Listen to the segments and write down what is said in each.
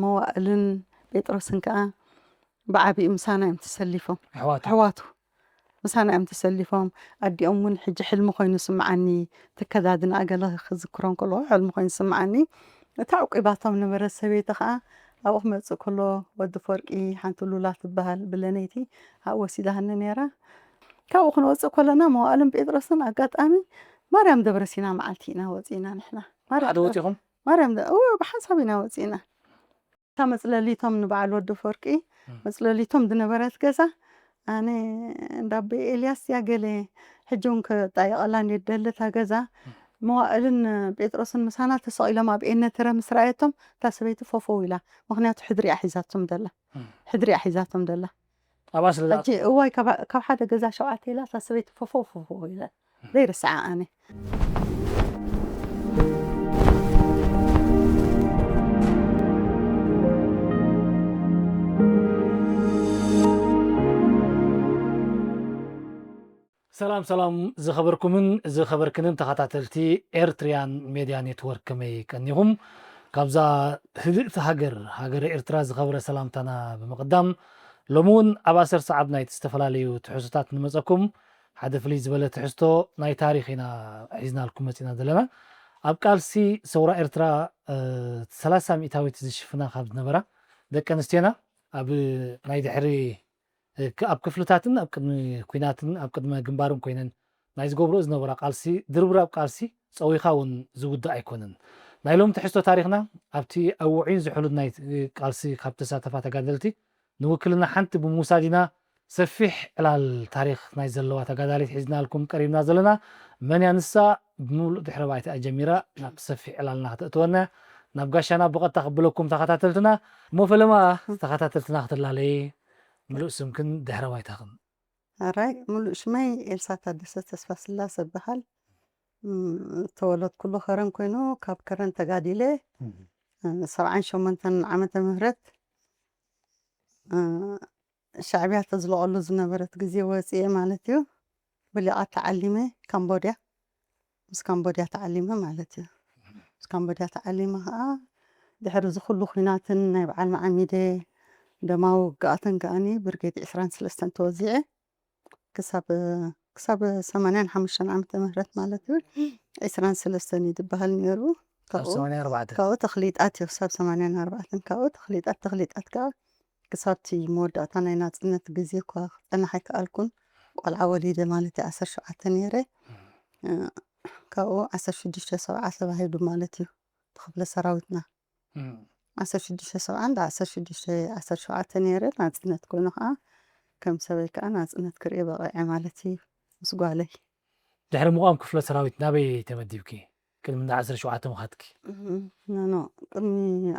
መዋእልን ጴጥሮስን ከኣ ብዓቢኡ ምሳና እዮም ተሰሊፎም። ኣሕዋቱ። ኣሕዋቱ ምሳና እዮም ተሰሊፎም። ኣዲኦም እውን ሕጂ ሕልሚ ኮይኑ ስምዓኒ፣ ትከዳድና ገለ ክዝክሮም ከለኹ ሕልሚ ኮይኑ ስምዓኒ። እታ ዕቂባቶም ነበረት ሰበይቲ ከኣ ኣብኡ ክመጽእ ከሎ ወዲ ፈርቂ ሓንቲ ሉላ ትበሃል ብለነይቲ ኣብኡ ወሲዳሃኒ ነይራ። ካብኡ ክንወጽእ ከለና መዋእልን ጴጥሮስን ኣጋጣሚ ማርያም ደብረ ሲና መዓልቲ ኢና ወጺእና ንሕና። ማርያም ሓደ ደብረ- ወጺኹም? ማርያም ደ- እወ፣ ብሓንሳብ ኢና ወጺእና። እታ መጽለሊቶም ንበዓል ወዲ ፈርቂ እም። መጽለሊቶም ዝነበረት ገዛ ኣነ እንዳ ኣቦይ ኤልያስ እያ ገለ ሕጂ እውን ክጣየቐላ እንድየ ደሊ እታ ገዛ። እም። መዋእልን ጴጥሮስን ምሳና ተሰቒሎም ኣብ ኤነትረ ምስ ረኣየቶም እታ ሰበይቲ ፈፈው ኢላ። ምኽንያቱ ሕድሪ እያ ሒዛቶም ደላ። እም። ሕድሪ እያ ሒዛቶም ደላ። ኣብኣ ስለ ሕጂ እዋይ ካብ ካብ ሓደ ገዛ ሸውዓተ ኢላ እታ ሰበይቲ ፈፈው ፈፈው ኢላ። ዘይርስዓ ኣነ። ሰላም ሰላም ዝኸበርኩምን ዝኸበርክንን ተኸታተልቲ ኤርትሪያን ሜድያ ኔትወርክ ከመይ ቀኒኹም? ካብዛ ህብእቲ ሃገር ሃገረ ኤርትራ ዝኸበረ ሰላምታና ብምቕዳም ሎሚ እውን ኣብ ኣሰር ሰዓብ ናይቲ ዝተፈላለዩ ትሕዝቶታት ንመፀኩም ሓደ ፍልይ ዝበለ ትሕዝቶ ናይ ታሪኽ ኢና ሒዝናልኩም መፂና ዘለና። ኣብ ቃልሲ ሰውራ ኤርትራ ሰላሳ ሚእታዊት ዝሽፍና ካብ ዝነበራ ደቂ ኣንስትዮና ኣብ ናይ ድሕሪ ኣብ ክፍልታትን ኣብ ቅድሚ ኩናትን ኣብ ቅድመ ግንባርን ኮይነን ናይ ዝገብርኦ ዝነበራ ቃልሲ ድርብራብ ቃልሲ ፀዊኻ እውን ዝውዳእ ኣይኮነን። ናይ ሎም ትሕዝቶ ታሪኽና ኣብቲ ኣብ ውዑይን ዝሑልን ናይ ቃልሲ ካብ ተሳተፋ ተጋደልቲ ንውክልና ሓንቲ ብምውሳድ ኢና ሰፊሕ ዕላል ታሪኽ ናይ ዘለዋ ተጋዳሊት ሒዝናልኩም ቀሪብና ዘለና። መን እያ ንሳ? ብምሉእ ድሕረ ባይታ ጀሚራ ናብ ሰፊሕ ዕላልና ከተእትወና ናብ ጋሻና ብቐጥታ ክብለኩም ተኸታተልትና። እሞ ፈለማ ተኸታተልትና ክትላለየ ምሉእ ስምክን ድሕረ ባይታኽን። ኣራይ፣ ምሉእ ሽመይ ኤልሳ ታደሰ ተስፋ ስላሰ እበሃል። እም፣ እተወለድኩሉ ከረን ኮይኑ ካብ ከረን ተጋዲለ ሰብዓን ሸሞንተን ዓመተ ምህረት ሻዕብያ ተዝለቐሉ ዝነበረት ግዜ ወፅኤ ማለት እዩ። ብሊቓት ተዓሊመ ካምቦድያ፣ ምስ ካምቦድያ ተዓሊመ ማለት እዩ። ምስ ካምቦድያ ተዓሊመ ከዓ ድሕሪ እዚ ኩሉ ኩናትን ናይ በዓል መዓሚደ ደማዊ ውግኣትን ከዓኒ ብርጌድ ዕስራን ሰለስተን ተወዚዐ ክሳብ ክሳብ ሰማንያን ሓሙሽተን ዓመተ ምህረት ማለት እዩ ዕስራን ሰለስተን እዩ ዝበሃል ነይሩ። ካብኡ ሰማንያን ኣርባዕተን። ካብኡ ተኽሊጣት እዩ ክሳብ ሰማንያን ኣርባዕተን ካብኡ ተኽሊጣት ተኽሊጣት ከዓ ክሳብቲ መወዳእታ ናይ ናፅነት ግዜ እኳ ክፀንሕ ኣይከኣልኩን። ቆልዓ ወሊደ ማለት እዩ ዓሰርተ ሸውዓተ ነይረ። ካብኡ ዓሰርተ ሽዱሽተ ሰብዓ ተባሂሉ ማለት እዩ እቲ ክፍለ ሰራዊትና። ዓሰርተ ሽዱሽተ ሰብዓ እንዳ ዓሰርተ ሽዱሽተ ዓሰርተ ሸውዓተ ነይረ ናፅነት ኮይኑ ከዓ ከም ሰበይ ከዓ ናፅነት ክርኢ በቂዐ ማለት እዩ ምስ ጓለይ። ድሕሪ ምቋም ክፍለ ሰራዊት ናበይ ተመዲብኪ? ቅድሚ እንዳ ዓሰርተ ሸውዓተ ምኻድኪ? ኖ ኖ ቅድሚ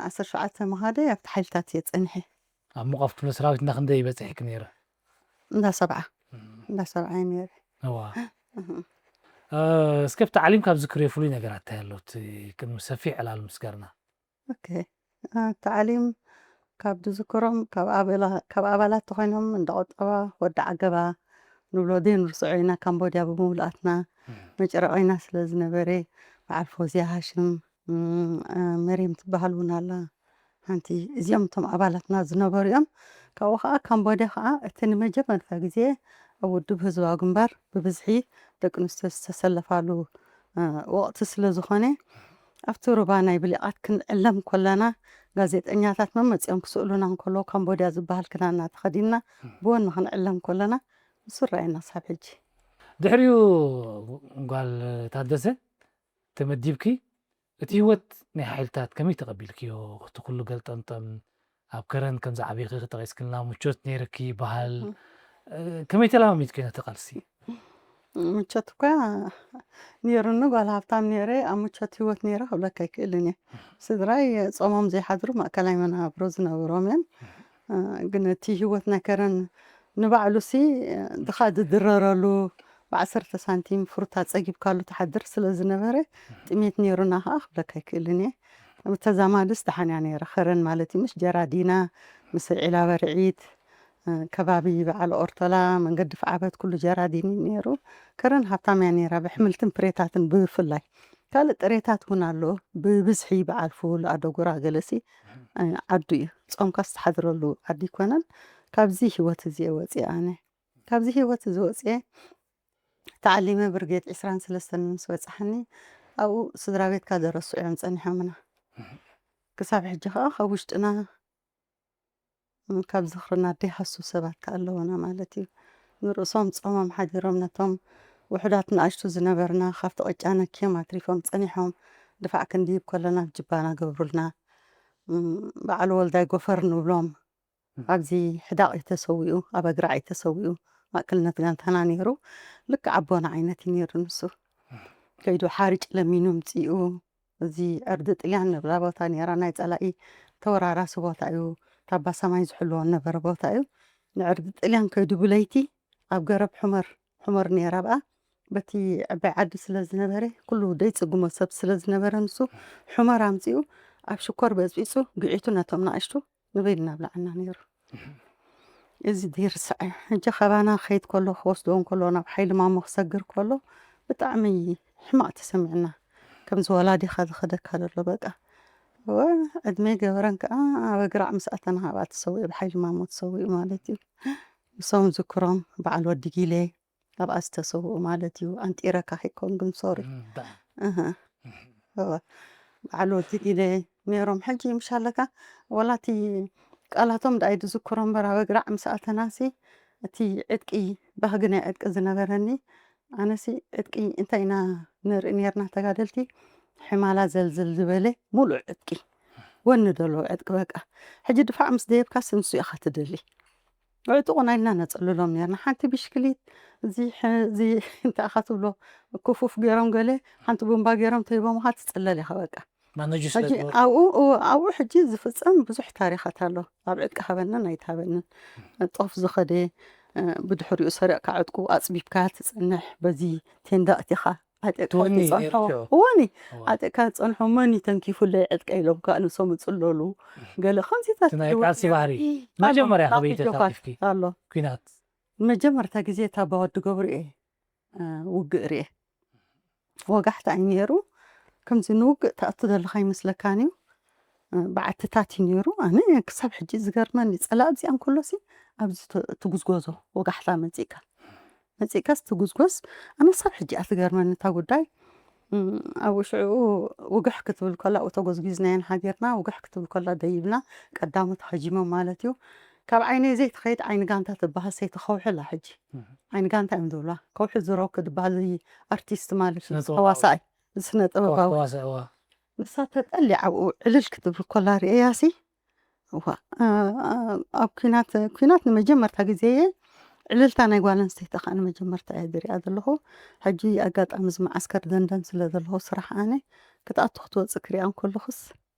ዓሰርተ ሸውዓተ ምኻደይ ኣብቲ ሓይልታት እየ ፀኒሐ። ኣብ ምቋም ክፍለ ሰራዊት እንዳ ክንደይ በፂሕኪ ነይረ? እንዳ ሰብዓ። እንዳ ሰብዓ እየ ነይረ። እዋ። እስከ ብታዕሊም ካብ ዝክርዮ ፍሉይ ነገራት እንታይ ኣሎ? እቲ ቅድሚ ሰፊሕ ዕላል ምስጋርና። ኦኬ። ታዕሊም ካብ ዝዝክሮም ካብ ኣባላት ተኮይኖም እንዳ ቆጠባ ወዲ ዓገባ ንብሎ ዘይንርስዖ ኢና ካምቦድያ ብምውላኣትና መጨረቆይና ስለ ዝነበረ በዓል ፎዝያ ሃሽም መርየም ትበሃል እውን ኣላ ሓንቲ እዚኦም እቶም ኣባላትና ዝነበሩ እዮም። ካብኡ ከዓ ካምቦድያ ከዓ እቲ ንመጀመርታ ግዜ ኣብ ውድብ ህዝባዊ ግንባር ብብዝሒ ደቂ ኣንስትዮ ዝተሰለፋሉ ወቕቲ ስለ ዝኾነ ኣብቲ ሩባ ናይ ብሊቓት ክንዕለም ከለና ጋዜጠኛታት መመፂኦም ክስእሉና እንከለዉ ካምቦድያ ዝበሃል ክዳና ተኸዲንና ብወኒ ክንዕለም ከለና ንሱ ረኣየና ክሳብ ሕጂ። ድሕሪኡ ጓል ታደሰ ተመዲብኪ እቲ ህይወት ናይ ሓይልታት ከመይ ተቐቢልክዮ? እቲ ኩሉ ገልጠምጠም ኣብ ከረን ከም ዝዓበይኪ ክጠቒስክልና ምቾት ነይርኪ ይበሃል። ከመይ ተለማሚድክዮ ነቲ ቃልሲ? ምቾት እኳ ነይሩኒ፣ ጓል ሃብታም ነይረ፣ ኣብ ምቾት ህይወት ነይረ ክብለካ ኣይክእልን እየ። ስድራይ ጾሞም ዘይሓድሩ ማእከላይ መናብሮ ዝነበሮም እዮም። ግን እቲ ህይወት ናይ ከረን ንባዕሉሲ ድኻ ዝድረረሉ ብዓሰርተ ሳንቲም ፍሩታ ጸጊብካሉ ትሓድር ስለ ዝነበረ ጥሜት ነይሩና ከዓ ክብለካ ኣይክእልን እየ። ብተዛማድስ ደሓን እያ ነይራ። ከረን ማለት እዩ ምስ ጀራዲና፣ ምስ ዒላ በርዒት፣ ከባቢ በዓል ኦርቶላ፣ መንገዲ ፍዓበት ኩሉ ጀራዲን እዩ ነይሩ። ከረን ሃብታም እያ ነይራ ብሕምልትን ፍሬታትን ብፍላይ። ካልእ ጥሬታት እውን ኣሎ። ብብዝሒ በዓል ፉል፣ ኣደጉራ ገለሲ፣ እ፣ ዓዱ እዩ። ጾምካ ዝተሓድረሉ ዓዲ ኣይኮነን። ካብዚ ህይወት እዚ እየ ወፂአ ኣነ። ካብዚ ህይወት እዚ ወፂአ ተዓሊመ ብርጌድ ዕስራን ሰለስተን ምስ በፃሕኒ፣ ኣብኡ ስድራ ቤትካ ዘረስዑ እዮም ፀኒሖምና። ክሳብ ሕጂ ከዓ ካብ ውሽጥና፣ ካብ ዝኽርና ደይሃሱ ሰባት ከዓ ኣለውና ማለት እዩ። ንርእሶም ጾሞም ሓዲሮም ነቶም ውሑዳት ንኣሽቱ ዝነበርና ካብቲ ቅጫ ነክዮም ኣትሪፎም ጸኒሖም። ድፋዕ ክንድይብ ከለና ጅባና ገብሩልና። እም፣ በዓል ወልዳይ ጎፈር ንብሎም። ኣብዚ ሕዳቕ እዩ ተሰዊኡ፣ ኣብ ኣግራዕ እዩ ተሰዊኡ። ማእከልነት ጋንታና ነይሩ። ልክዕ ኣቦና ዓይነት እዩ ነይሩ ንሱ። ከይዱ ሓርጭ ለሚኑ ምጺኡ። እዚ ዕርዲ ጥልያን ንብላ ቦታ ነይራ፣ ናይ ጸላኢ ተወራራሲ ቦታ እዩ። ታባ ሰማይ ዝሕልዎ ነበረ ቦታ እዩ። ንዕርዲ ጥልያን ከይዱ ብለይቲ ኣብ ገረብ ሑመር፣ ሑመር ነይራ ብኣ። በቲ ዕባይ ዓዲ ስለ ዝነበረ፣ ኩሉ ደይጽጉሞ ሰብ ስለ ዝነበረ፣ ንሱ ሑመር ኣምጺኡ ኣብ ሽኮር በጽቢጹ ግዒቱ ነቶም ንኣሽቱ ንበይንና ኣብላዓና ነይሩ። እዚ ዘይርስዕ እዩ። ሕጂ ካባና ክኸይድ ከሎ፣ ክወስዶ እንከሎ፣ ናብ ሓይሊ ማሞ ክሰግር ከሎ፣ ብጣዕሚ ሕማቕ ተሰሚዕና። ከምዚ ወላዲኻ ዝኸደካ ዘሎ በቃ። ወ-፣ ዕድመ ገበረን ከኣ ኣብ ኣግራዕ ምስ ኣተና ኣብኣ ተሰዊኡ፣ ብሓይሊ ማሞ ተሰዊኡ ማለት እዩ። ንሶም ዝክሮም በዓል ወዲ ጊለ ኣብኣ ዝተሰውኡ ማለት እዩ። ኣንጢረካ ከይኮን ግን ሶሪ። እም፣ ብጣዕሚ። እህ። እህ። እወ። በዓል ወዲ ጊለ ነይሮም። ሕጂ ምሻለካ ወላ እቲ ቃላቶም ደኣ ይዝክሮ እምበር ኣብ ኣግራዕ ምስ ኣተናሲ እቲ ዕጥቂ ባህጊ ናይ ዕጥቂ ዝነበረኒ ኣነሲ ዕጥቂ እንታይ ኢና ንርኢ ነርና ተጋደልቲ ሕማላ ዘልዝል ዝበለ ሙሉእ ዕጥቂ ወኒ ዘለዎ ዕጥቂ በቃ። ሕጂ ድፋዕ ምስ ደየብካስ ንሱ ኢኻ ትደሊ። ዕጡቑና ኢልና ነጸልሎም ነርና። ሓንቲ ብሽክሊት፣ እዚ ሕ-፣ እዚ እንታይ ኢኻ ትብሎ፣ ክፉፍ ገይሮም ገለ፣ ሓንቲ ቡምባ ገይሮም ተሂቦምኻ ትጽለል ኢኻ በቃ። ማነጁ ስለ ሕጂ ዝበሉ። ኣብኡ፣ እዎ፣ ኣብኡ ሕጂ ዝፍጸም ብዙሕ ታሪኻት ኣሎ። ኣብ ዕጥቂ ሃበንን ኣይትሃበንን። ጦፍ ዝኸደ፣ እ፣ ብድሕሪኡ ሰሪቕካ ዕጥቁ ኣጽቢብካ ትጸንሕ፣ በዚ ቴንዳ ኣቲኻ ዓጢቕካ ትወኒ ትጸንሖ። ነይሩ ሽዑ። እወኒ፣ እወ። ዓጢቕካ ትጸንሖ፣ መን እዩ ተንኪፉለይ ዕጥቀይ ኢሎም ከኣ ንሶም ይጽለሉ። ገለ ከምዚታት እቲ ናይ ቃልሲ ባህሪ። ኣሎ፣ መጀመርያ ናብቲ ከበይ ጆፋት ተሳቲፍኪ? ኣሎ። ኲናት? መጀመርታ ግዜ እታ ኣባ ወዲ ገብሩ እየ፣ እ፣ ውግእ ርኤ። ወጋሕታ እዩ ነይሩ። ከምዚ ንውግእ ትኣቱ ዘለኻ ይመስለካን እዩ። እ፣ በዓትታት እዩ ነይሩ። ኣነ ክሳብ ሕጂ ዝገርመኒ፣ ጸላእ ኣብዚኣ እንከሎሲ ኣብዚ ተ-፣ ትጉዝጎዞ ወጋሕታ መጺእካ። መጺእካስ ትጉዝጎዝ። ኣነ ክሳብ ሕጂ እያ ትገርመኒ እታ ጉዳይ። እም፣ ኣብኡ ሽዑ ውግሕ ክትብል ከላ፣ ኣብኡ ተጎዝጒዝናየን ሓዲርና፣ ውግሕ ክትብል ከላ ደይብና፣ ቀዳሞት ሃጂሞም ማለት እዩ። ካብ ዓይነይ ዘይትኸይድ ዓይኒ ጋንታ ትበሃል ሰይቲ ከውሒ ኣላ ሕጂ። እህ። ዓይኒ ጋንታ እዮም ዝብላ። ከውሒ ዝረው ክትበሃል፣ እዚ ኣርቲስት ማለት እዩ፣ ስነ ጥበባዊ። ተዋሳኣይ፣ ስነ ጥበባዊ። ተዋሳኣይ፣ እዋ። ንሳ ተጠሊዓ ኣብኡ ዕልል ክትብል ከላ ርእያሲ፣ እዋ፣ እ፣ እ፣ ኣብ ኲናት፣ ኲናት ንመጀመርታ ግዜ እየ ዕልልታ ናይ ጓል ኣንስተይቲ ከዓ ንመጀመርታ እየ ዝሪኣ ዘለኹ። ሕጂ ኣጋጣሚ እዚ መዓስከር ደንደን ስለ ዘለኹ ስራሕ ኣነ ክትኣቱ ክትወፅእ ክሪኣ እንከለኹስ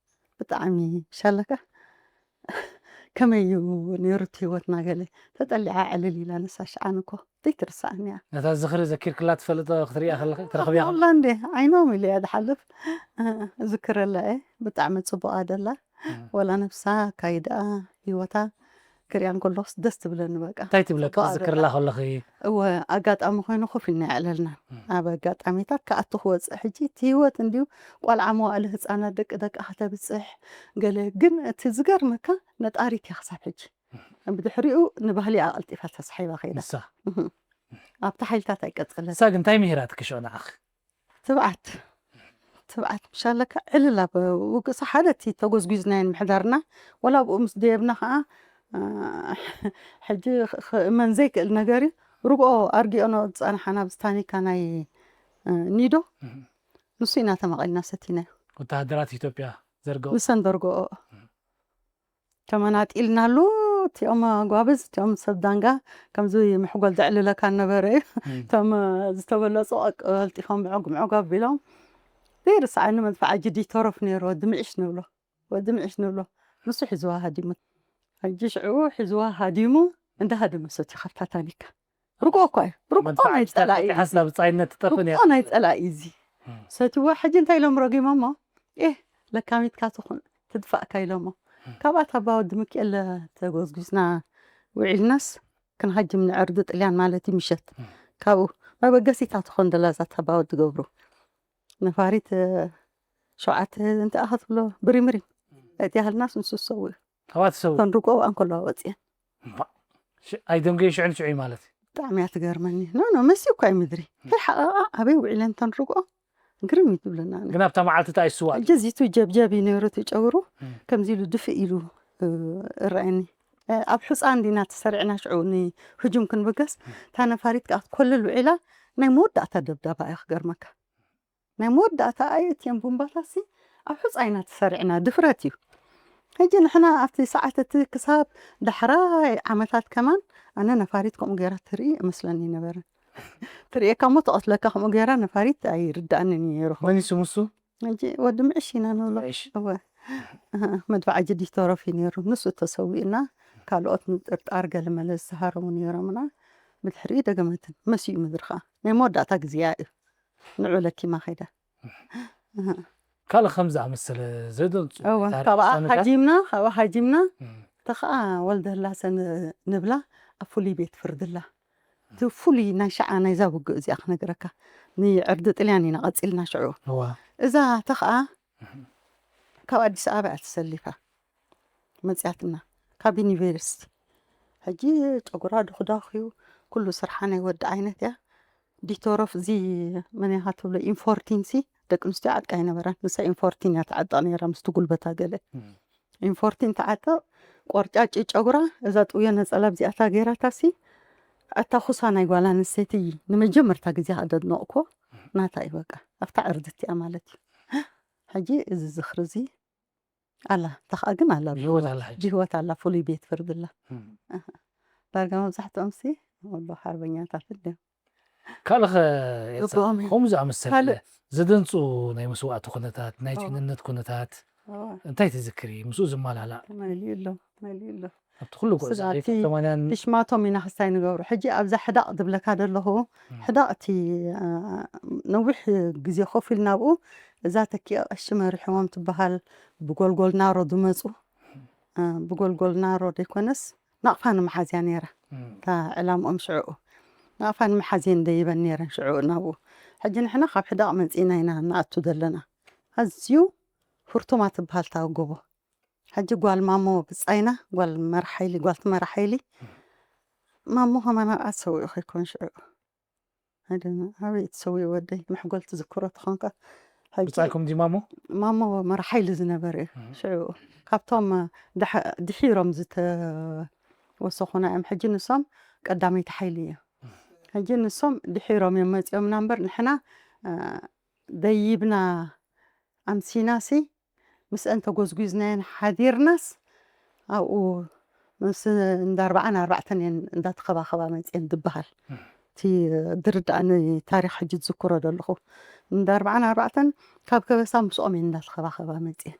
ብጣዕሚ ሻለካ ከመይ እዩ ነይሩ እቲ ህይወትና ገለ ተጠሊዓ ዕልል ኢላ ንሳ ሽዓን እኮ ዘይትርሳዕኒ እያ። ነታ ዝኽሪ ዘኪርክላ ትፈልጥ ዶ ክትሪኣ ከለኺ፣ ክትረኽብያ ከለኺ? ኣላ እንዴ፣ ዓይኖም ኢለ እያ ዝሓልፍ። እ፣ እዝክረላ እየ። ብጣዕሚ ጽቡቕ ኣደላ። እ። ወላ ነብሳ ካይድኣ ህይወታ ክሪኣ እንከለኹስ ደስ ትብለኒ በቃ። እንታይ ትብለኪ ጽቡቕ ትዝክርላ ኣደላ። ከለኺ? እወ፣ ኣጋጣሚ ኮይኑ ኮፍ ኢልና የዕለልና። እ። ኣብ ኣጋጣሚታት ክኣቱ ክወጽእ ሕጂ እቲ ህይወት እንድዩ ቆልዓ መዋእለ ህጻናት ደቂ ደቃ ከተብጽሕ ገለ። ግን እቲ ዝገርመካ ነጣሪት እያ ክሳብ ሕጂ። እ። ብድሕሪኡ ንባህሊ እያ ቀልጢፋ ተሳሒባ ከይዳ። ንሳ? እህ። ኣብቲ ሓይልታት ኣይቀጸለትን። ንሳ ግን እንታይ ምሂራትኪ ሽዑ ንዓኺ? ትብዓት። ትብዓት ምሻለካ ዕልል ኣብ ውግእሳ ሓደ እቲ ተጎዝጒዝናዮ ንምሕዳርና፣ ወላ ኣብኡ ምስ ደየብና ኸዓ፣ እ፣ ሕጂ ኽ-፣ ኸእመን ዘይክእል ነገር እዩ። ርግኦ ኣርጊኦኖ ዝጸንሓና ብዝታኒካ ናይ፣ እ፣ ኒዶ፣ እህ። ንሱ ኢና ተማቒልና ሰቲናዮ። ወተሃደራት ኢትዮጵያ ዘርገኦ። ንሰን ዘርገኦ። እህ። ተመናጢልናሉ፣ እቲኦም ኣጓብዝ፣ እቲኦም ሰብ ዳንጋ፣ ከምዚ መሕጎል ዘዕልለካ ነበረ እዩ። እም። እቶም ዝተበለጹ ቀልጢፎም ምዕጉ ምዕጉ ኣቢሎም፣ ዘይርስዓኒ መድፍዓ ጅዲ ተረፍ ነይሩ፣ ወዲ ምዕሽ ንብሎ፣ ወዲ ምዕሽ ንብሎ። ንሱ ሒዝዋ ሃዲሙ። ሕጂ ሽዑ ሒዝዋ ሃዲሙ፣ እንዳ ሃደመ ሰትዩ ካብታ ታኒካ። ርግኦ እኳ እዩ። ርግኦ መድፍዓ ናይ ጸላኢ እዩ። ሓስላ ብጻይነት ትጠፍእ ነይራ። ርግኦ ናይ ጸላኢ እዩ እዚ። እም። ሰትይዋ ሕጂ እንታይ ኢሎም ረጊሞሞ? ኤህ፣ ለካሚትካ ትኹን፣ ትድፋእካ ኢሎሞ። እም። ካብኣ ታባ ወዲ ሚኪኤል ተጎዝጒዝና ውዒልናስ፣ ክንሃጅም ንዕርዲ ጥልያን ማለት እዩ ምሸት። እም። ካብኡ መበገሲታ ትኾን ደላ እዛ ታባ ወዲ ገብሩ። ነፋሪት ሸውዓተ እንተ ኣኸትብሎ ብሪምሪም እቲ ያህልናስ ንሱ ዝሰው እዩ። ኣባት ሰው ተንርቆ ኣብኣ እንከለዋ ወፅየን። ኣይደንገየ ሽዑ ንሽዑ ማለት እዩ። ብጣዕሚ እያ ትገርመኒ። ኖ ኖ መሲ እኳ እዩ ምድሪ ከይሓቐቓ ኣበይ ውዒለን ተንርቆ ግርም እዩ ትብለና። ግን ኣብታ መዓልቲ እንታይ ይስዋእ? እጀዚቱ ጀብጀብ እዩ ነይሩ እቲ ጨጉሩ። ከምዚ ኢሉ ድፍእ ኢሉ እረኣየኒ። ኣብ ሑፃ እንዲና ተሰሪዕና ሽዑ ንህጁም ክንብገስ እታ ነፋሪት ከዓ ትኮልል ውዒላ። ናይ መወዳእታ ደብዳባ እያ ክገርመካ። ናይ መወዳእታ ኣየትየን ቡምባታሲ ኣብ ሑፃ ኢና ተሰሪዕና። ድፍረት እዩ። ሕጂ ንሕና ኣብቲ ሰዓት እቲ ክሳብ ዳሕራይ ዓመታት ከማን ኣነ ነፋሪት ከምኡ ገይራ ትርኢ እመስለኒ ነበረ። ትርእየካ እሞ ተቐትለካ ከምኡ ገይራ ነፋሪት ኣይርዳእንን እዩ ነይሩ። መን እዩ ስሙ እሱ? ሕጂ ወዲ ምዕሽ ኢና ንብሎ። ምዕሽ። እወ። መድፍዓ ጅዲት ተረፍ እዩ ነይሩ። ንሱ ተሰዊእና ካልኦት ምጥርጣር ገለመለ ዝተሃረሙ ነይሮምና። ብድሕሪኡ ደገመትን መሲኡ ምድሪ ከዓ ናይ መወዳእታ ግዜያ እዩ። ንዑ ለኪማ ከይዳ። ካልእ ከም ዝኣመሰለ ዘደንፁ እወ ታሪኽ ካብኣ ቅሳነታት? ሃጂምና ካብኣ ሃጂምና እም፣ ተኸኣ ወልደላሰ ን- ንብላ ኣብ ፍሉይ ቤት ፍርድላ እቲ ፍሉይ ናይ ሸዓ ናይዛ ውግእ እዚኣ ክነግረካ ንዕርዲ ጥልያን ኢና ቀፂልና ሽዑ እዋ እዛ ተኸኣ ካብ ኣዲስ ኣበባ እያ ተሰሊፋ መፅያትና ካብ ዩኒቨርሲቲ ሕጂ ጨጉራ ድኹዳኽ እዩ ኩሉ ስርሓ ናይ ወዲ ዓይነት እያ ዲቶሮፍ እዚ መን ኢኻ ትብሎ ኢንፎርቲን ሲ ደቂ ኣንስትዮ ዓጥቃ ኣይነበራን ንሳ ኢንፎርቲን እያ ትዓጥቕ ነይራ ምስቲ ጉልበታ ገለ ኢንፎርቲን ትዓጥቕ ቆርጫጭ ጨጉራ እዛ ጥውዮ ነፀላ ብዚኣታ ገይራታ ሲ ኣታ ኩሳ ናይ ጓል ኣንስተይቲ ንመጀመርታ ግዜ ኣደድነቕኮ ናታ እዩ በቃ ኣብታ ዕርድቲ እያ ማለት እዩ ሕጂ እዚ ዝኽሪ እዚ ኣላ ተኸኣ ግን ኣላ ብህይወት ኣላ ሕጂ ብህይወት ኣላ ፍሉይ ቤት ፍርድላ እም። ዳርጋ መብዛሕትኦም ሲ ወሎ ሓርበኛታት እንዲዮም ካልእ ኸ ኤልሳ ግብኦም እዩ። ከምኡ ዝኣመሰለ ካልእ ዘደንፁ ናይ መስዋእቲ ኩነታት ናይ እዎ። ጅግንነት ኩነታት እዎ፣ እንታይ ትዝክሪ ምስኡ ዝመላላእ ተመሊኡ ኣሎ ተመሊኡ ኣሎ ኣብቲ ኩሉ ጉዕዞ ስጋቲ ሰማንያን ትሽማቶም ኢና ክስታይ ንገብሩ ሕጂ ኣብዛ ሕዳቕ ዝብለካ ዘለኹ ሕዳቕ እቲ አ፣ ነዊሕ ግዜ ኮፍ ኢልና ኣብኡ እዛ ተኪኣ ቀሺ መሪሕዎም ትበሃል ብጎልጎል ናሮ ዝመፁ አ፣ ብጎልጎል ናሮ ዘይኮነስ ናቕፋ ንምሓዝያ ነይራ እም፣ እታ ዕላምኦም ሽዕኡ ናቕፋ ንምሓዝየን ደይበን ነይረን ሽዕኡ ናብኡ ሕጂ ንሕና ካብ ሕዳቕ መፂእና ኢና ንኣቱ ዘለና ኣዝዩ ፍርቱማ ትበሃል ታወጎቦ ሕጂ ጓል ማሞ ብፃይና ጓል መርሓይሊ ጓልቲ መርሓይሊ ማሞ ከማን ኣብኣ ተሰዊኡ ከይኮን ሽዑ ኣበይ ትሰዊኡ ወደይ መሕጎል ትዝክሮ ትኾንካ ሕጂ ብፃይኩም ዲማሞ ማሞ መርሓይሊ ዝነበረ እዩ ሽዑ ካብቶም ድሓ- ድሒሮም ዝተወሰኹና እዮም ሕጂ ንሶም ቀዳመይቲ ሓይሊ እዮም ሕጂ ንሶም ድሒሮም እዮም መፂኦምና እምበር ንሕና አ፣ ደይብና ኣምሲናሲ ምስአን ተጎዝጒዝናየን ሓዲርናስ ኣብኡ ምስ እንዳ ኣርባዓን ኣርባዕተን እየን እንዳተኸባኸባ መፅየን ዝበሃል እቲ ድርዳእ ንታሪክ ሕጂ ዝዝክሮ ዘለኹ እንዳ ኣርባዓን ኣርባዕተን ካብ ከበሳ ምስኦም እየን እንዳተኸባኸባ መፅየን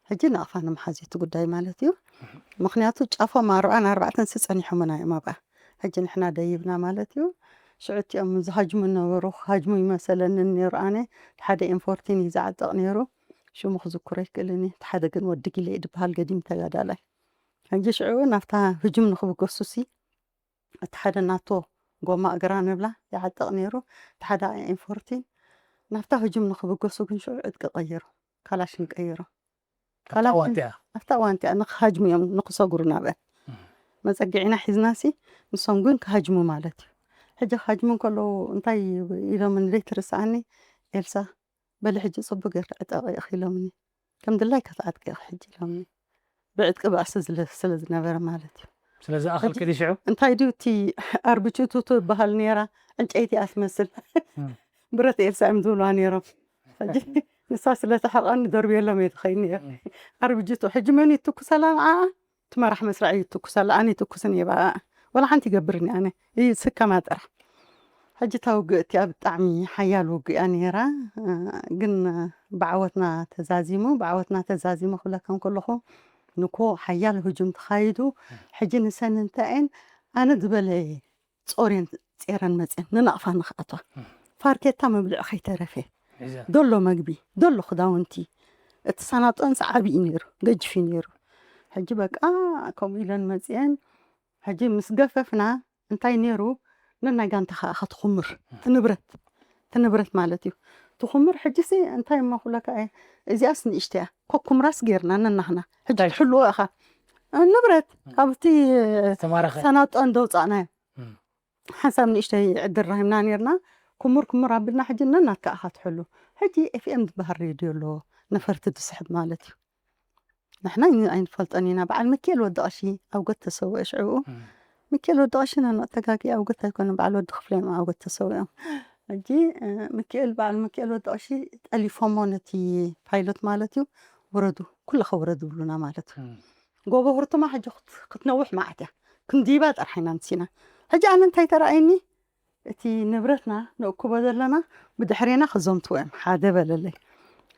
ሕጂ ናቕፋ ንምሓዝ እቲ ጉዳይ ማለት እዩ ምክንያቱ ጫፎም ኣርባዓን ኣርባዕተን ስፀኒሖምና እዮም ኣብኣ ሕጂ ንሕና ደይብና ማለት እዩ ሽዑ እቲኦም ዝሃጅሙ ነበሩ ክሃጅሙ ይመሰለኒ ነይሩ ኣነ ሓደ ኢንፎርቲን እዩ ዝዓጠቕ ነይሩ ሽሙ ክዝክሮ ይክእልኒ እቲ ሓደ ግን ወዲ ጊለ እዩ ዝበሃል ገዲም ተጋዳላይ ሕጂ ሽዑ ናብታ ህጅም ንክብገሱ ሲ እቲ ሓደ ናቶ ጎማ እግራ ንብላ ይዓጠቕ ነይሩ እቲ ሓደ ኢንፎርቲን ናብታ ህጅም ንክብገሱ ግን ሽዑ ዕጥቂ ቀይሩ ካላሽን ቀይሩ ኣብታ እዋን እቲኣ ኣብታ እዋን እቲኣ ንክሃጅሙ እዮም ንክሰጉሩ ናብአን መፀግዒና ሒዝናሲ ንሶም ግን ክሃጅሙ ማለት እዩ ሕጂ ክሃጅሙ እንከለዉ እንታይ ኢሎም ንደይ ትርስኣኒ ኤልሳ በሊ ሕጂ ፅቡቅ ጌርካ ዕጠቂ ኢኺ ኢሎምኒ ከም ድላይ ከተዓጥቂ ኢኺ ሕጂ ኢሎምኒ ብዕጥቂ ባእሲ ዝለ- ስለ ዝነበረ ማለት እዩ ስለዚ ኣኸል ከዲ ሽዑ እንታይ ድዩ እቲ ኣርብችቱ ትበሃል ነይራ ዕንጨይቲ እያ ትመስል እም። ብረት ኤልሳ እዮም ዝብልዋ ነይሮም ሕጂ ንሳ ስለ ተሕርቐኒ ደርብየሎም እየ ትኸይድ ነይረ ኣርብጅቱ ሕጂ መን ይትኩሰላ ንዓ እቲ መራሕ መስርዕ ይትኩሰላ ኣነ ይትኩስን እየ ብኣ ወላ ሓንቲ ይገብርኒ ኣነ ይስከማ ጥራሕ ሕጂ እታ ውግእ እቲኣ ብጣዕሚ ሓያል ውግእ እያ ነይራ እ፣ ግን ብዓወትና ተዛዚሙ ብዓወትና ተዛዚሙ ክብለካ እንከለኹ ንኮ ሓያል ህጁም ተኻይዱ ሕጂ ንሰን እንታይ እየን ኣነ ዝበለ ጾርየን ጼረን መፅየን ንናቕፋ ንኽኣትዋ ፋርኬታ መብልዒ ከይተረፈ ሒዘ ደሎ መግቢ ደሎ ክዳውንቲ እቲ ሳናጦንስ ዓብዪ ነይሩ ገጅፊ ነይሩ ሕጂ በቃ ከምኡ ኢለን መፅየን ሕጂ ምስ ገፈፍና እንታይ ነይሩ ነናይ ጋንታ ከዓ ከትኹምር እቲ ንብረት እቲ ንብረት ማለት እዩ ትኹምር። ሕጂ ሲ እንታይ እሞ ክብለካ እየ፣ እዚኣስ ንእሽተያ ኮኩምራስ ጌርና ነናህና። ሕጂ እንታይ? ትሕልዎ ኢኻ ንብረት ካብቲ ዝተማረኸ። ሰናጦ እንደውፃእናዮ እም። ሓንሳብ ንእሽተይ ዕድል ራሂምና ኔርና። ክሙር ክሙር ኣቢልና ሕጂ ነናትካ ኢኻ ትሕሉ። ሕጂ ኤፍኤም ዝበሃል ሬድዮ ኣለዎ፣ ነፈርቲ ዝስሕብ ማለት እዩ። ንሕና ኣይንፈልጦን ኢና። በዓል ሚካኤል ወዲ ቀሺ ኣብ ጎት ተሰውአ ሽዕኡ። እም። ሚካኤል ወዲ ቀሺ ነናተጋጊ ኣብ ጎት ኣይኮነን፣ በዓል ወዲ ክፍለ እዮም ኣብ ጎት ተሰዊኦም። ሕጂ እ፣ ሚካኤል፣ በዓል ሚካኤል ወዲ ቀሺ ጠሊፎሞ ነቲ ፓይሎት ማለት እዩ፣ ውረዱ፣ ኩልኸ ውረዱ ብሉና ማለት እዩ። እም። ጎቦ ሁርቱማ ሕጂ ክት-፣ ክትነውሕ መዓት እያ። ክንዲባ ጥራሕ ኢና ንሲና። ሕጂ ኣነ እንታይ ተራእየኒ፣ እቲ ንብረትና ንእክቦ ዘለና ብድሕሬና ክዘምትዎ እዮም፣ ሓደ በለለይ።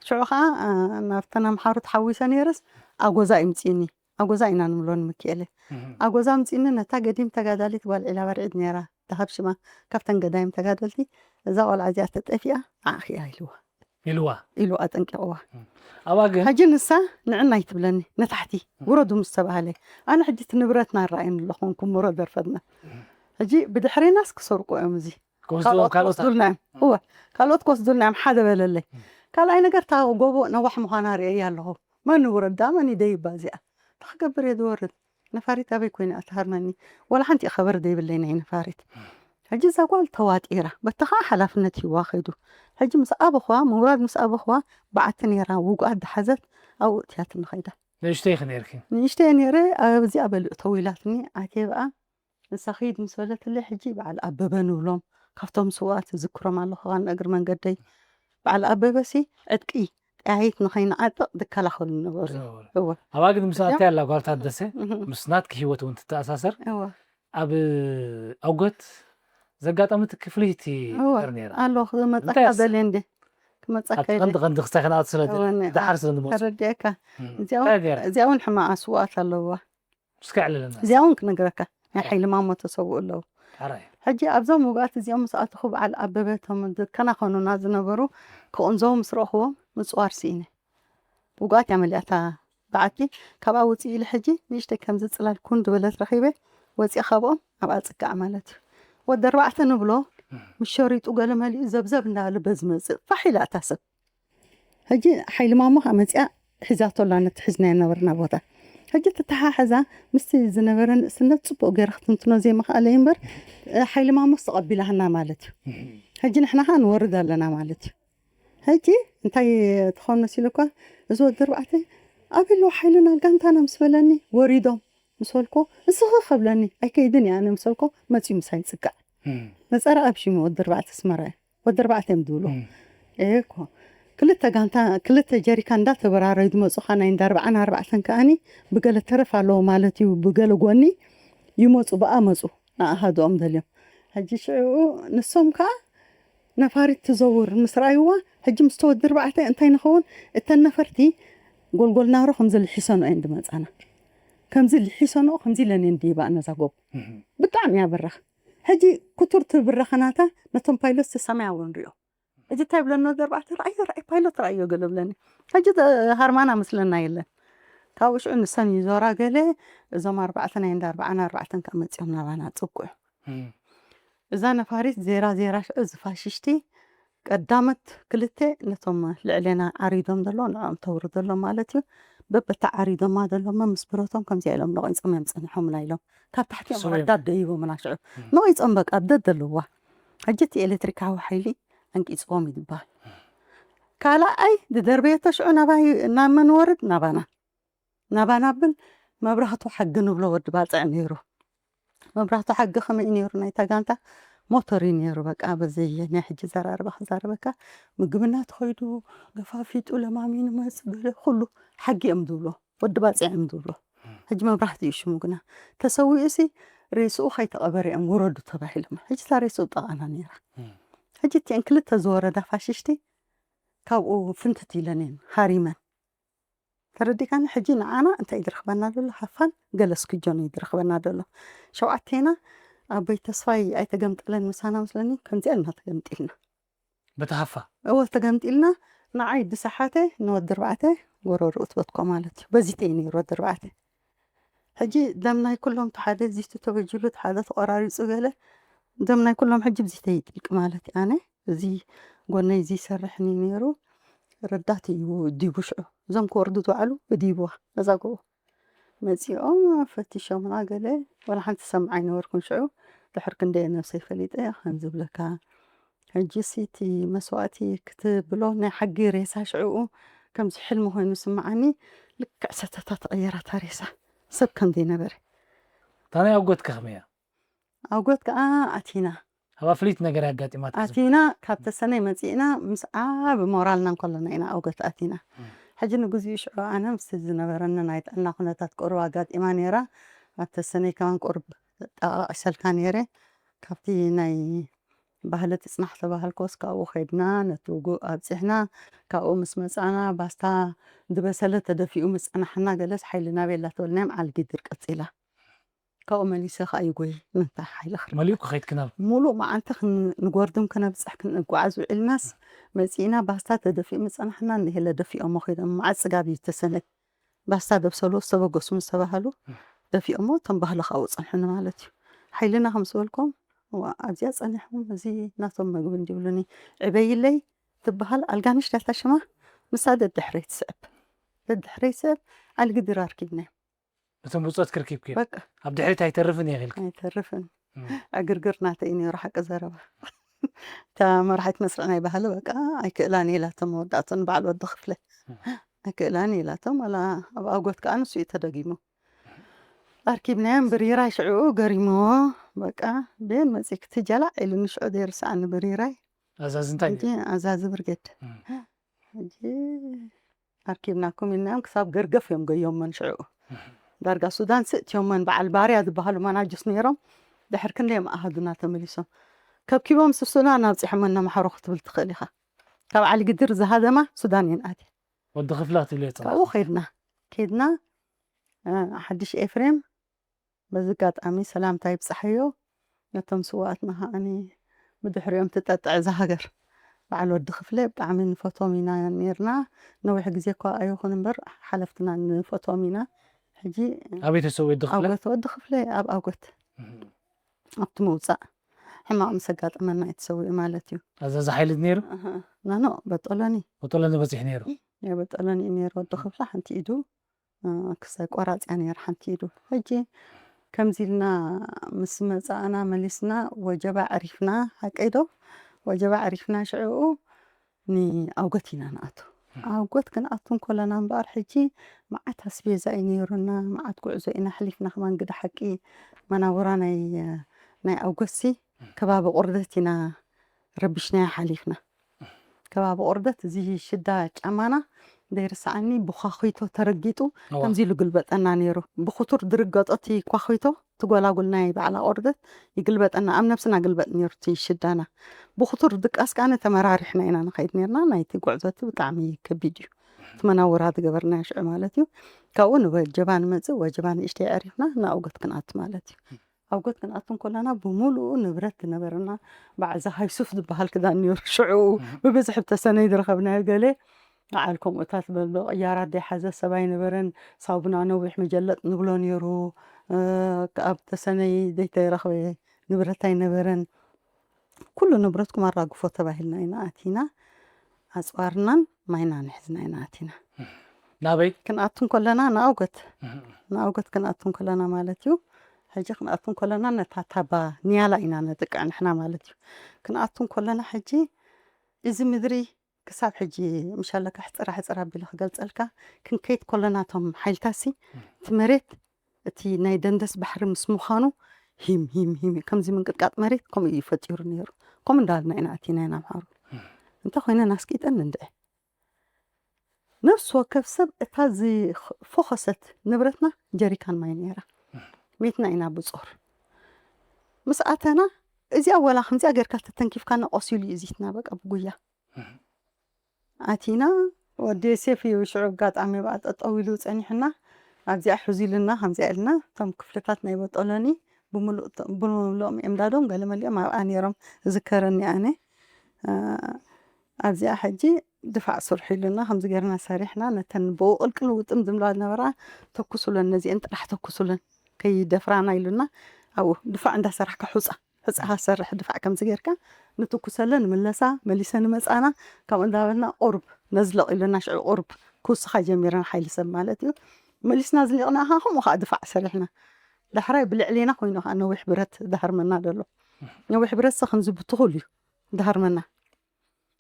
ሽዑ ኸዓ እ፣ ናብተን ኣምሓሩ ተሓዊሰ ነይርስ ኣጎዛ ይምፅእኒ። ኣጎዛ ኢና ንብሎ ንምክኤለ። እም። ኣጎዛ ምፅእኒ ነታ ገዲም ተጋዳሊት ጓል ዒላ በርዒድ ነይራ፣ ደሃብ ሽማ፣ ካብተን ገዳይም ተጋደልቲ፣ እዛ ቆልዓ እዚኣ ተጠፊኣ ንዓኺ እያ ኢልዋ። ኢልዋ። ኢሉ ኣጠንቂቕዋ። እም። ኣብኣ ግን ሕጂ ንሳ ንዕና ኣይትብለኒ፣ ንታሕቲ ውረዱ ምስ ተባህለ፣ ኣነ ሕጂ እቲ ንብረትና ራእየኒ ኣለኹ፣ ክምሮ ደርፈትና። እም። ሕጂ ብድሕሬናስ ክሰርቁ እዮም፣ እዚ ክወስድዎ ካልኦት ካልኦት ክወስዱልና እዮም። እም። እወ፣ ካልኦት ክወስዱልና እዮም፣ ሓደ በለለይ። እም። ካልኣይ ነገር፣ እታ ጎቦ ነዋሕ ምዃና ርእየ ኣለኹ። መን ውረዳ፣ መን ይደይባ እዚኣ? እንታይ ክገብር እየ ዝወርድ? ነፋሪት ኣበይ ኮይና እያ ትሃርመኒ? ዋላ ሓንቲ ከበር ዘይብለይ ናይ ነፋሪት። ሕጂ እዛ ጓል ተዋጢራ፣ በቲ ኸዓ ሓላፍነት ሂዋ ከይዱ። ሕጂ ምስ ኣበኹዋ፣ ምውራድ ምስ ኣበኹዋ፣ በዓቲ ነይራ፣ ውጉኣት ዝሓዘት፣ ኣብኡ እትያትኒ ከይዳ። ንእሽተይ ኢኺ ነይርኪ? ንእሽተይ ነይረ፣ ኣብዚኣ በሊዑ ተዊላትኒ፣ ኣትየ ብኣ። ንሳ ኺድ ምስ በለትለይ፣ ሕጂ በዓል ኣበበ ንብሎም፣ ካብቶም ስውኣት ዝክሮም ኣለኹ፣ ኻን እግሪ መንገደይ። በዓል ኣበበሲ ዕጥቂ ጠያይት ንኸይንዓጥቕ ዝከላኸሉ ነበሩ። ዝነበሩ። እወ። ኣብኣ ግን ምስ እዚኣ ኣትያ ኣላ ጓል ታደሰ፣ እህ። ምስ ናትኪ ህይወት እውን ትተኣሳሰር። እወ። ኣብ ኣውገት ዘጋጠመት ክፍሊት እወ። ነይራ። ኣሎ፣ ክመጸካ እንታይ ኣስ-፣ ደልየ እንዴ? ክመጸካ ኣብቲ ኢለ። ቀንዲ ቀንዲ ክስታይ ከነኣቱ ስለ እወ፣ ነ-፣ ደሓር ስለ ንመጹ። ተረዲኤካ። እም። እዚኣ እውን፣ እንታይ ገይራ? እዚኣ እውን ሕማቕ ስውኣት ኣለዋ። እስከ ኣዕልለና። እዚኣ እውን ክነግረካ፣ ናይ ሓይሊ ማሞ ተሰውኡ ኣለዉ። ሕራይ። ሕጂ ኣብዞም ውግኣት እዚኦም ምስ ኣተኹ፣ በዓል ኣበበ፣ እቶም ዝከናኸኑና ዝነበሩ ክቕንዘዉ ምስ ረእኽዎም፣ ምጽዋር ስኢነ። ውግኣት እያ መሊኣታ በዓቲ። ካብኣ ውፅእ ኢለ ሕጂ ንእሽተይ ከምዚ ፅላል ኩን ዝበለት ረኺበ፣ ወፂኣ ካብኦም ኣብኣ ፅጋዕ ማለት እዩ። ወዲ ኣርባዕተ ንብሎ፣ ምስ ሸሪጡ ገለ መሊኡ ዘብዘብ እንዳበለ በዚ መፅእ ፋሕ ኢላ እታ ሰብ። ሕጂ ሓይሊ ማሞ ከዓ መፂኣ ሒዛቶ ኣላ ነቲ ሒዝናዮ ነበርና ቦታ። ሕጂ ተተሓሕዛ ምስቲ ዝነበረ ንእስነት ፅቡቅ ገይረ ክትንትኖ ዘይምኽኣለ እዩ እምበር፣ እ፣ ሓይሊ ማሞስ ተቐቢላህና ማለት እዩ። ሕጂ ንሕና ከዓ ንወርድ ኣለና ማለት እዩ። ሕጂ እንታይ ትኸውን መሲሉ እኳ፣ እዚ ወዲ ኣርባዕተ ኣበይ ኣለዉ ሓይልና ጋንታና ምስ በለኒ፣ ወሪዶም ምስ በልኮ፣ እስኺ ከብለኒ፣ ኣይከይድን እየ ኣነ ምስ በልኮ፣ መፂኡ ምሳይ ይፅጋዕ። እም። ነፀረ ኣብ ሽሙ ወዲ ኣርባዕተ ኣስመራ እዩ። ወዲ ኣርባዕተ እዮም ዝብሉ። እም። እኮ ክልተ ጋንታ፣ ክልተ ጀሪካን እንዳተበራረዩ ዝመፁ፣ ካ ናይ እንዳ ኣርባዓን ኣርባዕተን ከኣኒ ብገለ ተረፍ ኣለዎ ማለት እዩ፣ ብገለ ጎኒ ይመፁ፣ ብኣ መፁ፣ ንኣሃዱኦም ደልዮም። ሕጂ ሽዑ ንሶም ከኣ ነፋሪት ትዘውር ምስ ረኣይዋ፣ ሕጂ ምስቲ ወዲ ኣርባዕተ እንታይ ንኸውን፣ እተን ነፈርቲ ጎልጎል ናሮ ከምዚ ልሒሰንኦ እየን ዝመጻና። ከምዚ ልሒሰንኦ፣ ከምዚ ኢለን እየን ድይባኣ ነዛ ጎቦ። እህ። ብጣዕሚ እያ በራኽ። ሕጂ ክቱር ትብረኸ ናታ ነቶም ፓይሎት ሰማያዊ ንሪኦ። እዚ እንታይ ብለኒ፣ ወዲ ኣርባዕተ፣ "ረኣዮ፣ ረኣዮ፣ ፓይሎት ረኣዮ" ገለ ብለኒ። ሕጂ ተ-፣ ሃርማና ምስለና የለን። ካብኡ ሽዑ ንሰን ይዞራ ገለ፣ እዞም ኣርባዕተ ናይ እንዳ ኣርባዓን ኣርባዕተን ከኣ መጺኦም ናባና ጽጉዑ። እም። እዛ ነፋሪት ዜራ ዜራ ሽዑ እዚ ፋሽሽቲ ቀዳመት ክልተ ነቶም ልዕሌና ዓሪዶም ዘለዉ ንዕኦም ተውርደሎም ማለት እዩ። በበታ ዓሪዶማ ዘሎማ ምስ ብረቶም ከምዚኣ ኢሎም ነቒጾም እዮም ጸኒሖምና ኢሎም። ካብ ታሕቲ እዮም ስውዮም። ረዳት ደይቦምና ሽዑ። እም። ነቒጾም በቃ ደድ ዘለዋ። ሕጂ እቲ ኤሌክትሪካዊ ሓይሊ ኣንቂጽዎም እዩ ዝበሃል። ካልኣይ ዝደርበየቶ ሽዑ ናባይ፣ ናብ መን ወርድ? ናባና። ናባና ብል መብራህቱ ሓጊ ንብሎ ወዲ ባጽዕ ነይሩ። መብራህቱ ሓጊ ከመይ እዩ ነይሩ? ናይታ ጋንታ ሞተር እዩ ነይሩ። በቃ በዘየ ናይ ሕጂ ዘራርባ ክዛረበካ፣ ምግብና ተኸይዱ፣ ገፋፊጡ፣ ለማሚኑ መጽእ፣ ገለ ኩሉ ሓጊ እዮም ዝብሎ። ወዲ ባጽዕ እዮም ዝብሎ። ሕጂ መብራህቲ እዩ ሽሙ ግና። ተሰዊኡሲ ሬስኡ ከይተቐበረ እዮም ውረዱ ተባሂሎም። ሕጂ እታ ሬስኡ ጠቓና ነይራ። እም። ሕጂ እቲአን ክልተ ዝወረዳ ፋሽሽቲ ካብኡ ፍንትት ኢለን እየን ሃሪመን። ተረዲካኒ? ሕጂ ንዓና እንታይ ዝረኽበና ዘሎ? ሃፋን ገለ ስክጆን እዩ ዝረኽበና ዘሎ። ሸውዓቴና ኣቦይ ተስፋይ ኣይተገምጠለን ምሳና መስለኒ፣ ከምዚኣ ኢልና ተገምጢልና። በቲ ሃፋ? እወ፣ ተገምጢልና። ንዓይ ድሰሓተ ንወዲ ኣርባዕተ ጎረርኡ ትበትኮ ማለት እዩ። በዚተ እዩ ነይሩ ወዲ ኣርባዕተ። ሕጂ ደም ናይ ኩሎም ተሓደ፣ እዚቱ ተበጅሉ፣ ተሓደ ተቆራሪጹ ገለ፣ ደም ናይ ኩሎም ሕጂ ብዚተ ይጥልቅ ማለት እዩ። ኣነ እዚ ጎነይ ዝሰርሕኒ ነይሩ። ረዳት እዩ ዲቡ ሽዑ። እዞም ክወርዱ ዝወዓሉ ብዲቡዋ ነዛ ጎቦ መጺኦም ፈቲሾምና። ገለ ዋላ ሓንቲ ሰምዓ ኣይነበርኩን ሽዑ። ድሕር ክንደየ ነብሰይ ፈሊጠ ከም ዝብለካ። ሕጂ ሲ እቲ መስዋእቲ ክትብሎ ናይ ሓቂ ሬሳ ሽዕኡ ከምዚ ሕልሚ ኮይኑ ስምዓኒ። ልክዕ ሰተታ ተቐየራ እታ ሬሳ፣ ሰብ ከም ዘይነበረ። እታ ናይ ኣጎትኪ ከመይ እያ? ኣጎት ከኣ ኣቲና ኣብ ኣፍሊት ነገር ያጋጢማት ኣቲና ካብ ተሰነይ መጺእና ምስ ዓቢ ሞራልና እንከለና ኢና ኣውገት ኣቲና። ሕጂ ንግዚኡ ሽዑ ኣነ ምስቲ ዝነበረኒ ናይ ጥዕና ኩነታት ቁሩብ ኣጋጢማ ነይራ። ኣብ ተሰነይ ከማን ቁሩብ ጠቓቒሰልካ ነይረ። ካብቲ ናይ ባህሊ ትጽናሕ ተባህልኮስ ካብኡ ከድና ነቲ ውጉእ ኣብጺሕና። ካብኡ ምስ መጻና ባስታ ዝበሰለ ተደፊኡ ምስ ጸናሕና ገለስ ሓይሊ ናበይ ኣላ ተበልናዮም ዓልጊ ድር ቀጺላ። ካብኡ መሊሰ ከኣ ይጎይ ምንታይ ሓይሊ ክርከብ መሊኡ ክኸይድ ክናብ ሙሉእ መዓልቲ ክን- ንጎርድም ክነብፅሕ ክንጓዓዝ ውዒልናስ መፂእና ባስታ ተደፊኡ ምፀናሕና እንሄለ ደፊኦሞ ከይዶም መዓት ፅጋብ እዩ ተሰነይ ባስታ ደብሰሉ ዝተበገሱ ምስ ተባሃሉ ደፊኦሞ እቶም ባህሊ ካብኡ ፀንሑኒ ማለት እዩ። ሓይልና ከም ዝበልኮም እዋ ኣብዚኣ ፀኒሖም እዚ ናቶም መግቢ እንዲብሉኒ ዕበይለይ ትበሃል ኣልጋ ንሽዳታ ሽማ ምሳ ደድሕረይ ትስዕብ ደድሕረይ ትስዕብ ዓልጊ ድር ኣርኪብናዮም ነቶም ብፆት ክርኪብክዮ በቃ ኣብ ድሕሪት ኣይተርፍን እየ ኢልክ ኣይተርፍን ዕግርግር ናተይ እዩ ነይሩ ሓቂ ዘረባ እታ መራሒት መስርዕ ናይ ባህሊ በቃ ኣይክእላን ኢላቶም መወዳእቶም በዓል ወዲ ክፍለ ኣይክእላን ኢላቶም ዋላ ኣብ ኣጎት ከዓ ንሱ እዩ ተደጊሙ ኣርኪብናዮም ብሪራይ ሽዕኡ ገሪምዎ በቃ ቤን መፂ ክትጀላዕ ኢሉ ንሽዑ ዘይርስዓኒ ብሪራይ ኣዛዝ እንታይ ሕጂ ኣዛዚ ብርጌድ እም። ሕጂ ኣርኪብናኩም ኢልናዮም ክሳብ ገርገፍ እዮም ገዮመን ሽዕኡ ዳርጋ ሱዳን ስእትዮመን በዓል ባርያ ዝበሃሉ ማናጅስ ነይሮም ድሕር ክንደዮም ኣሃዱና ተመሊሶም ከብኪቦም ስሱና ናብፂሖመን ነማሕሮ ክትብል ትኽእል ኢኻ ካብ ዓሊ ግድር ዝሃደማ ሱዳን እየን ኣትየ ወዲ ክፍላ ትብልዮ ካብኡ ከድና ከድና እ፣ ሓድሽ ኤፍሬም በዚ ኣጋጣሚ ሰላምታ ይብፃሓዮ ነቶም ስዋኣትና ከዓኒ ብድሕሪኦም ትጠጥዕ እዛ ሃገር በዓል ወዲ ክፍለ ብጣዕሚ ንፈቶም ኢና ነርና ነዊሕ ግዜ እኳ ኣይኹን እምበር ሓለፍትና ንፈቶም ኢና ሕጂ ኣበይ ተሰው ወዲ ክፍለ ኣውገት ወዲ ክፍለ ኣብ ኣውገት ኣብቲ ምውፃእ ሕማቕ ምስ ኣጋጠመና እዩ ተሰዊኡ ማለት እዩ ኣዛዚ ሓይሊ ነይሩ ናኖ በጦሎኒ በጦሎኒ በፂሕ ነይሩ ናይ በጦሎኒ እዩ ነይሩ ወዲ ክፍለ ሓንቲ ኢዱ ክሳይ ቆራፂያ ነይሩ ሓንቲ ኢዱ ሕጂ ከምዚ ኢልና ምስ መፃእና መሊስና ወጀባ ዕሪፍና ሓቀይ ዶ ወጀባ ዕሪፍና ሽዕኡ ንኣውገት ኢና ንኣቱ ኣውገት ክንኣቱ እንኮለና እምበኣር ሕጂ መዓት ኣስቤዛ እዩ ነይሩና መዓት ጉዕዞ ኢና ሓሊፍና ከማን ግደ ሓቂ መናውራ ናይ ናይ ኣውገትሲ ከባቢ ቁርደት ኢና ረቢሽናያ ሓሊፍና ከባቢ ቁርደት እዚ ሽዳ ጫማና ዘይርስዓኒ ብኳኺቶ ተረጊጡ ከምዚ ኢሉ ግልበጠና ነይሩ ብክቱር ድርገጦ እቲ ኳኺቶ ትጎላጉል ናይ ባዕላ ቁርደት ይግልበጠና ኣብ ነብስና ግልበጥ ነይሩ እቲ ሽዳና ብክቱር ድቃስ ከዓ ተመራሪሕና ኢና ንኸይድ ነርና ናይቲ ጉዕዞ እቲ ብጣዕሚ ከቢድ እዩ እቲ መናውራ ዝገበርናዮ ሽዑ ማለት እዩ ካብኡ ንወጀባ ንመፅእ ወጀባ ንእሽተይ ዕሪፍና ንኣውገት ክንኣቱ ማለት እዩ ኣውገት ክንኣቱ እንኮለና ብምሉኡ ንብረት ዝነበረና በዓዛ ሃይሱፍ ዝበሃል ክዳን ነይሩ ሽዑ ብብዝሒ ብተሰነይ ዝረኸብናዮ ገለ በዓል ከምኡታት በሎ ቅያራት ዘይሓዘ ሰብ ኣይነበረን ሳቡና ነዊሕ መጀለጥ ንብሎ ነይሩ ኣብ ተሰነይ ዘይተረኽበ ንብረት ኣይነበረን ኩሉ ንብረትኩም ኣራግፎ ተባሂልና ኢና ኣቲና ኣፅዋርናን ማይናን ሒዝና ኢና ኣቲና ናበይ ክንኣቱ እንከለና ንኣውገት ንኣውገት ክንኣቱ እንከለና ማለት እዩ ሕጂ ክንኣቱ እንከለና ነታ ታባ ንያላ ኢና ነጥቅዕ ንሕና ማለት እዩ ክንኣቱ እንከለና ሕጂ እዚ ምድሪ ክሳብ ሕጂ ምሻለካ ሕፅራ ሕፅራ ኣቢለ ክገልፀልካ ክንከይድ ከለና እቶም ሓይልታሲ እቲ መሬት እቲ ናይ ደንደስ ባሕሪ ምስ ምዃኑ ሂም ሂም ሂም ከምዚ ምንቅጥቃጥ መሬት ከምኡ እዩ ፈጢሩ ነይሩ ከምኡ እንዳበልና ኢና ኣቲና ኢና ኣምሓሩ እንተ ኮይነ ናስቂጠን እንድዒ ነፍሲ ወከፍ ሰብ እታ ዝፎኸሰት ንብረትና ጀሪካን ማይ ነይራ ሜትና ኢና ብጾር ምስ ኣተና እዚኣ ወላ ከምዚኣ ጌርካ ተተንኪፍካና ቆሲሉ እዩ እዚትና በቃ ብጉያ ኣቲና ወዲ ዮሴፍ እዩ ሽዑ ኣጋጣሚ ብኣ ጠጠው ኢሉ ጸኒሕና ኣብዚኣ ሕዙ ኢሉና ከምዚኣ ኢልና እቶም ክፍልታት ናይ በጦሎኒ ብምሉእ- ብምሉኦም ኤምዳዶም ገለ መሊኦም ኣብኣ ነይሮም ዝከረኒ ኣነ ኣብዚኣ ሕጂ ድፋዕ ስርሑ ኢሉና ከምዚ ገርና ሰሪሕና ነተን ብኡ ቅልቅል ውጥም ዝብላ ዝነበራ ተኩሱለን ነዚአን ጥራሕ ተኩሱለን ከይደፍራና ኢሉና ኣብኡ ድፋዕ እንዳሰራሕካ ሑፃ ሕፃኻ ሰርሕ ድፋዕ ከምዚ ጌርካ ንትኩሰለን ምለሳ፣ መሊሰን መጻና፣ ካብኡ እንዳበልና ቁርብ ነዝለቕ ኢሉና። ሽዑ ቁርብ ክውስኻ ጀሚረን፣ ሓይሊ ሰብ ማለት እዩ። መሊስና ዝሊቕና፣ ኣሃ፣ ከምኡ ኸዓ ድፋዕ ሰሪሕና። ዳሕራይ ብልዕሌና ኮይኑ ኸዓ ነዊሕ ብረት ዳህርመና ደሎ። ነዊሕ ብረት ሰ ከምዚ ብትኹል እዩ ዳህርመና።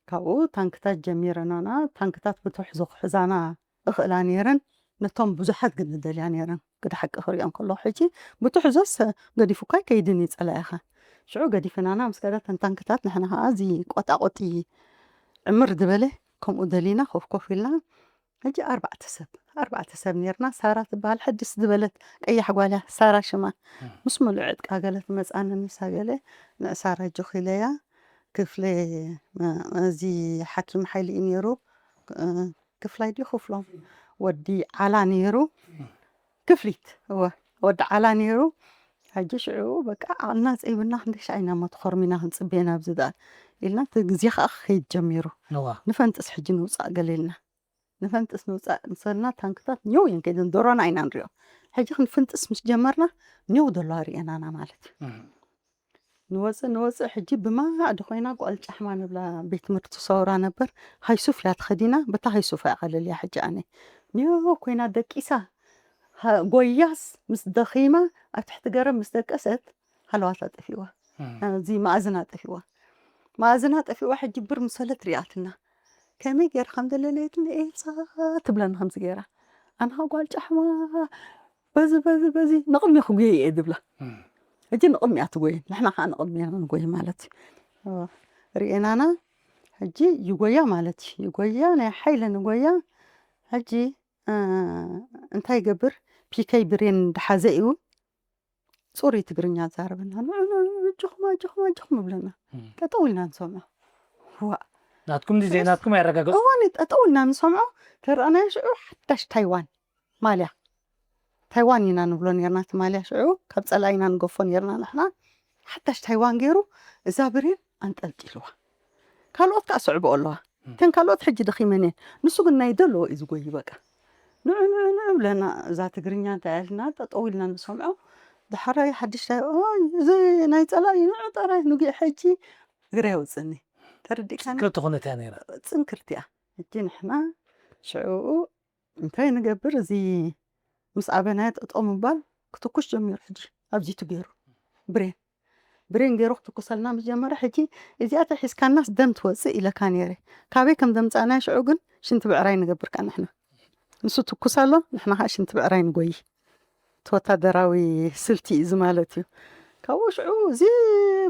ካብኡ ታንክታት ጀሚረናና። ታንክታት ብትሕዞ ክሕዛና እኽእላ ነይረን። ነቶም ብዙሓት ግን እደልያ ነይረን። ግደ ሓቂ ክሪኦም ከለኹ ሕጂ ብትሕዞስ ገዲፉካ ከይድን እዩ ጸላኢኻ። ሽዑ ገዲፍናና ምስ ከደ፣ ተን ታንክታት፣ ንሕና ኸዓ እዚ ቆጣቆጢ ዕምር ዝበለ ከምኡ ደሊና ኮፍ ኮፍ ኢልና። ሕጂ ኣርባዕተ ሰብ፣ ኣርባዕተ ሰብ ነይርና። ሳራ ትበሃል ሕድስ ዝበለት ቀያሕ ጓል እያ፣ ሳራ ሽማ። ምስ ሙሉእ ዕጥቃ ገለ ትመጻኒ፣ ንሳ ገለ ንሳራ ጆኺለያ። ክፍለ፣ እዚ ሓኪም ሓይሊ እዩ ነይሩ። ክፍላይ ድዩ ክፍሎም? ወዲ ዓላ ነይሩ። ክፍሊት፣ እወ፣ ወዲ ዓላ ነይሩ። ሕጂ ሽዑ በቃ ዓቕልና ጸይብና፣ ክንደይ ሻዕ ኢና እሞ ተኾርሚና ክንጽበ ኢና ኣብዚ ደኣ ኢልና፣ እቲ ግዜ ከኣ ክኸይድ ጀሚሩ። እዋ። ንፈንጥስ ሕጂ ንውጻእ ገለ ኢልና። ንፈንጥስ ንውጻእ ምስ በልና፣ ታንክታት ኔው እየን ከይደን፣ ዶሮና ኢና ንሪኦ። ሕጂ ክንፍንጥስ ምስ ጀመርና፣ ኔው ደለዋ ርእየናና ማለት እዩ። እም። ንወጽእ፣ ንወጽእ፣ ሕጂ ብማዕዶ ኮይና ጓል ጫሕማ ንብላ ቤት ትምህርቲ ሰውራ ነበር። ሃይሱፍ እያ ተኸዲና፣ በታ ሃይሱፍ እያ ቀለልያ። ሕጂ ኣነ ኔው ኮይና ደቂሳ፣ ሃ-፣ ጎያስ ምስ ደኺማ፣ ኣብ ትሕቲ ገረብ ምስ ደቀሰት፣ ሃለዋታ ጠፊእዋ። እም። እዚ መኣዝና ጠፊእዋ። መኣዝና ጠፊእዋ፣ ሕጂ ብር ምስ በለት ሪኣትና። ከመይ ገይራ ከም ዘለለየትን፣ ኤልሳ ትብለኒ ከምዚ ገይራ። ኣንሃ ጓል ጫሕማ፣ በዚ፣ በዚ፣ በዚ፣ ንቕድሚኹ ጎየ እየ ዝብላ። እም። ሕጂ ንቕድሚኣ ትጎየ፣ ንሕና ከዓ ንቕድሚያ ንጎየ ማለት እዩ። ኦ፣ ርኤናና፣ ሕጂ ይጎያ ማለት እዩ። ይጎያ፣ ናይ ሓይሊ ንጎያ። ሕጂ፣ እ፣ እንታይ ይገብር? ፒከይ ብሬን ድሓዘ እዩ። ጽሩይ ትግርኛ ዛረበና። ንዑ፣ ንዑ፣ ንዑ፣ ኣጆኹም፣ ኣጆኹም፣ ኣጆኹም ይብለና። እም። ጠጠው ኢልና ንሰምዖ። ዋእ። ናትኩም ድዩ ዘይናትኩም ኣየረጋገጽኩምን። እዋን ጠጠው ኢልና ንሰምዖ። ተረኣናዮ ሽዑ ሓዳሽ ታይዋን ማልያ። ታይዋን ኢና ንብሎ ኔርና እቲ ማልያ ሽዑ። ካብ ጸላኢና ንገፎ ኔርና ንሕና። ሓዳሽ ታይዋን ገይሩ እዛ ብሬን ኣንጠልጢልዋ። ካልኦት ከኣ ስዕብኦ ኣለዋ። እም። እተን ካልኦት ሕጂ ደኺመን እየን። ንሱ ግን ናይ ደለዎ እዩ ዝጎይ በቃ። ንዑ፣ ንዑ፣ ንዑ ብለና፣ እዛ ትግርኛ እንታይ ኢልና ጠጠው ኢልና ንሰምዖ። ዳሕራይ ሓድሽ ታይ፣ ኦይ፣ እዚ ናይ ጸላኢ ንዑ ጥራይ ንጉዕ ሕጂ እግረ የውጽእኒ። ተረዲእካኒ? ጽንክርቲ ኩነት እያ ነይራ። ጽንክርቲ እያ። ሕጂ ንሕና ሽዑ እንታይ ንገብር? እዚ ምስ ኣበናዮ ጠጠው ምባል ክትኩስ ጀሚሩ። ሕጂ ኣብዚ ትገይሩ ብሬን፣ ብሬን ገይሩ ክትኩሰልና ምስ ጀመረ፣ ሕጂ እዚኣ ተሒዝካናስ ደም ትወጽእ ኢለካ ነይረ። ካበይ ከም ዘምጻእናዮ ሽዑ ግን ሽንቲ ብዕራይ ንገብር ከኣ ንሕና። ንሱ ትኩስ ኣሎ፣ ንሕና ከኣ ሽንቲ ብዕራይ ንጎይ። እቲ ወታደራዊ ስልቲ እዩ እዚ ማለት እዩ። ካብኡ ሽዑ እዚ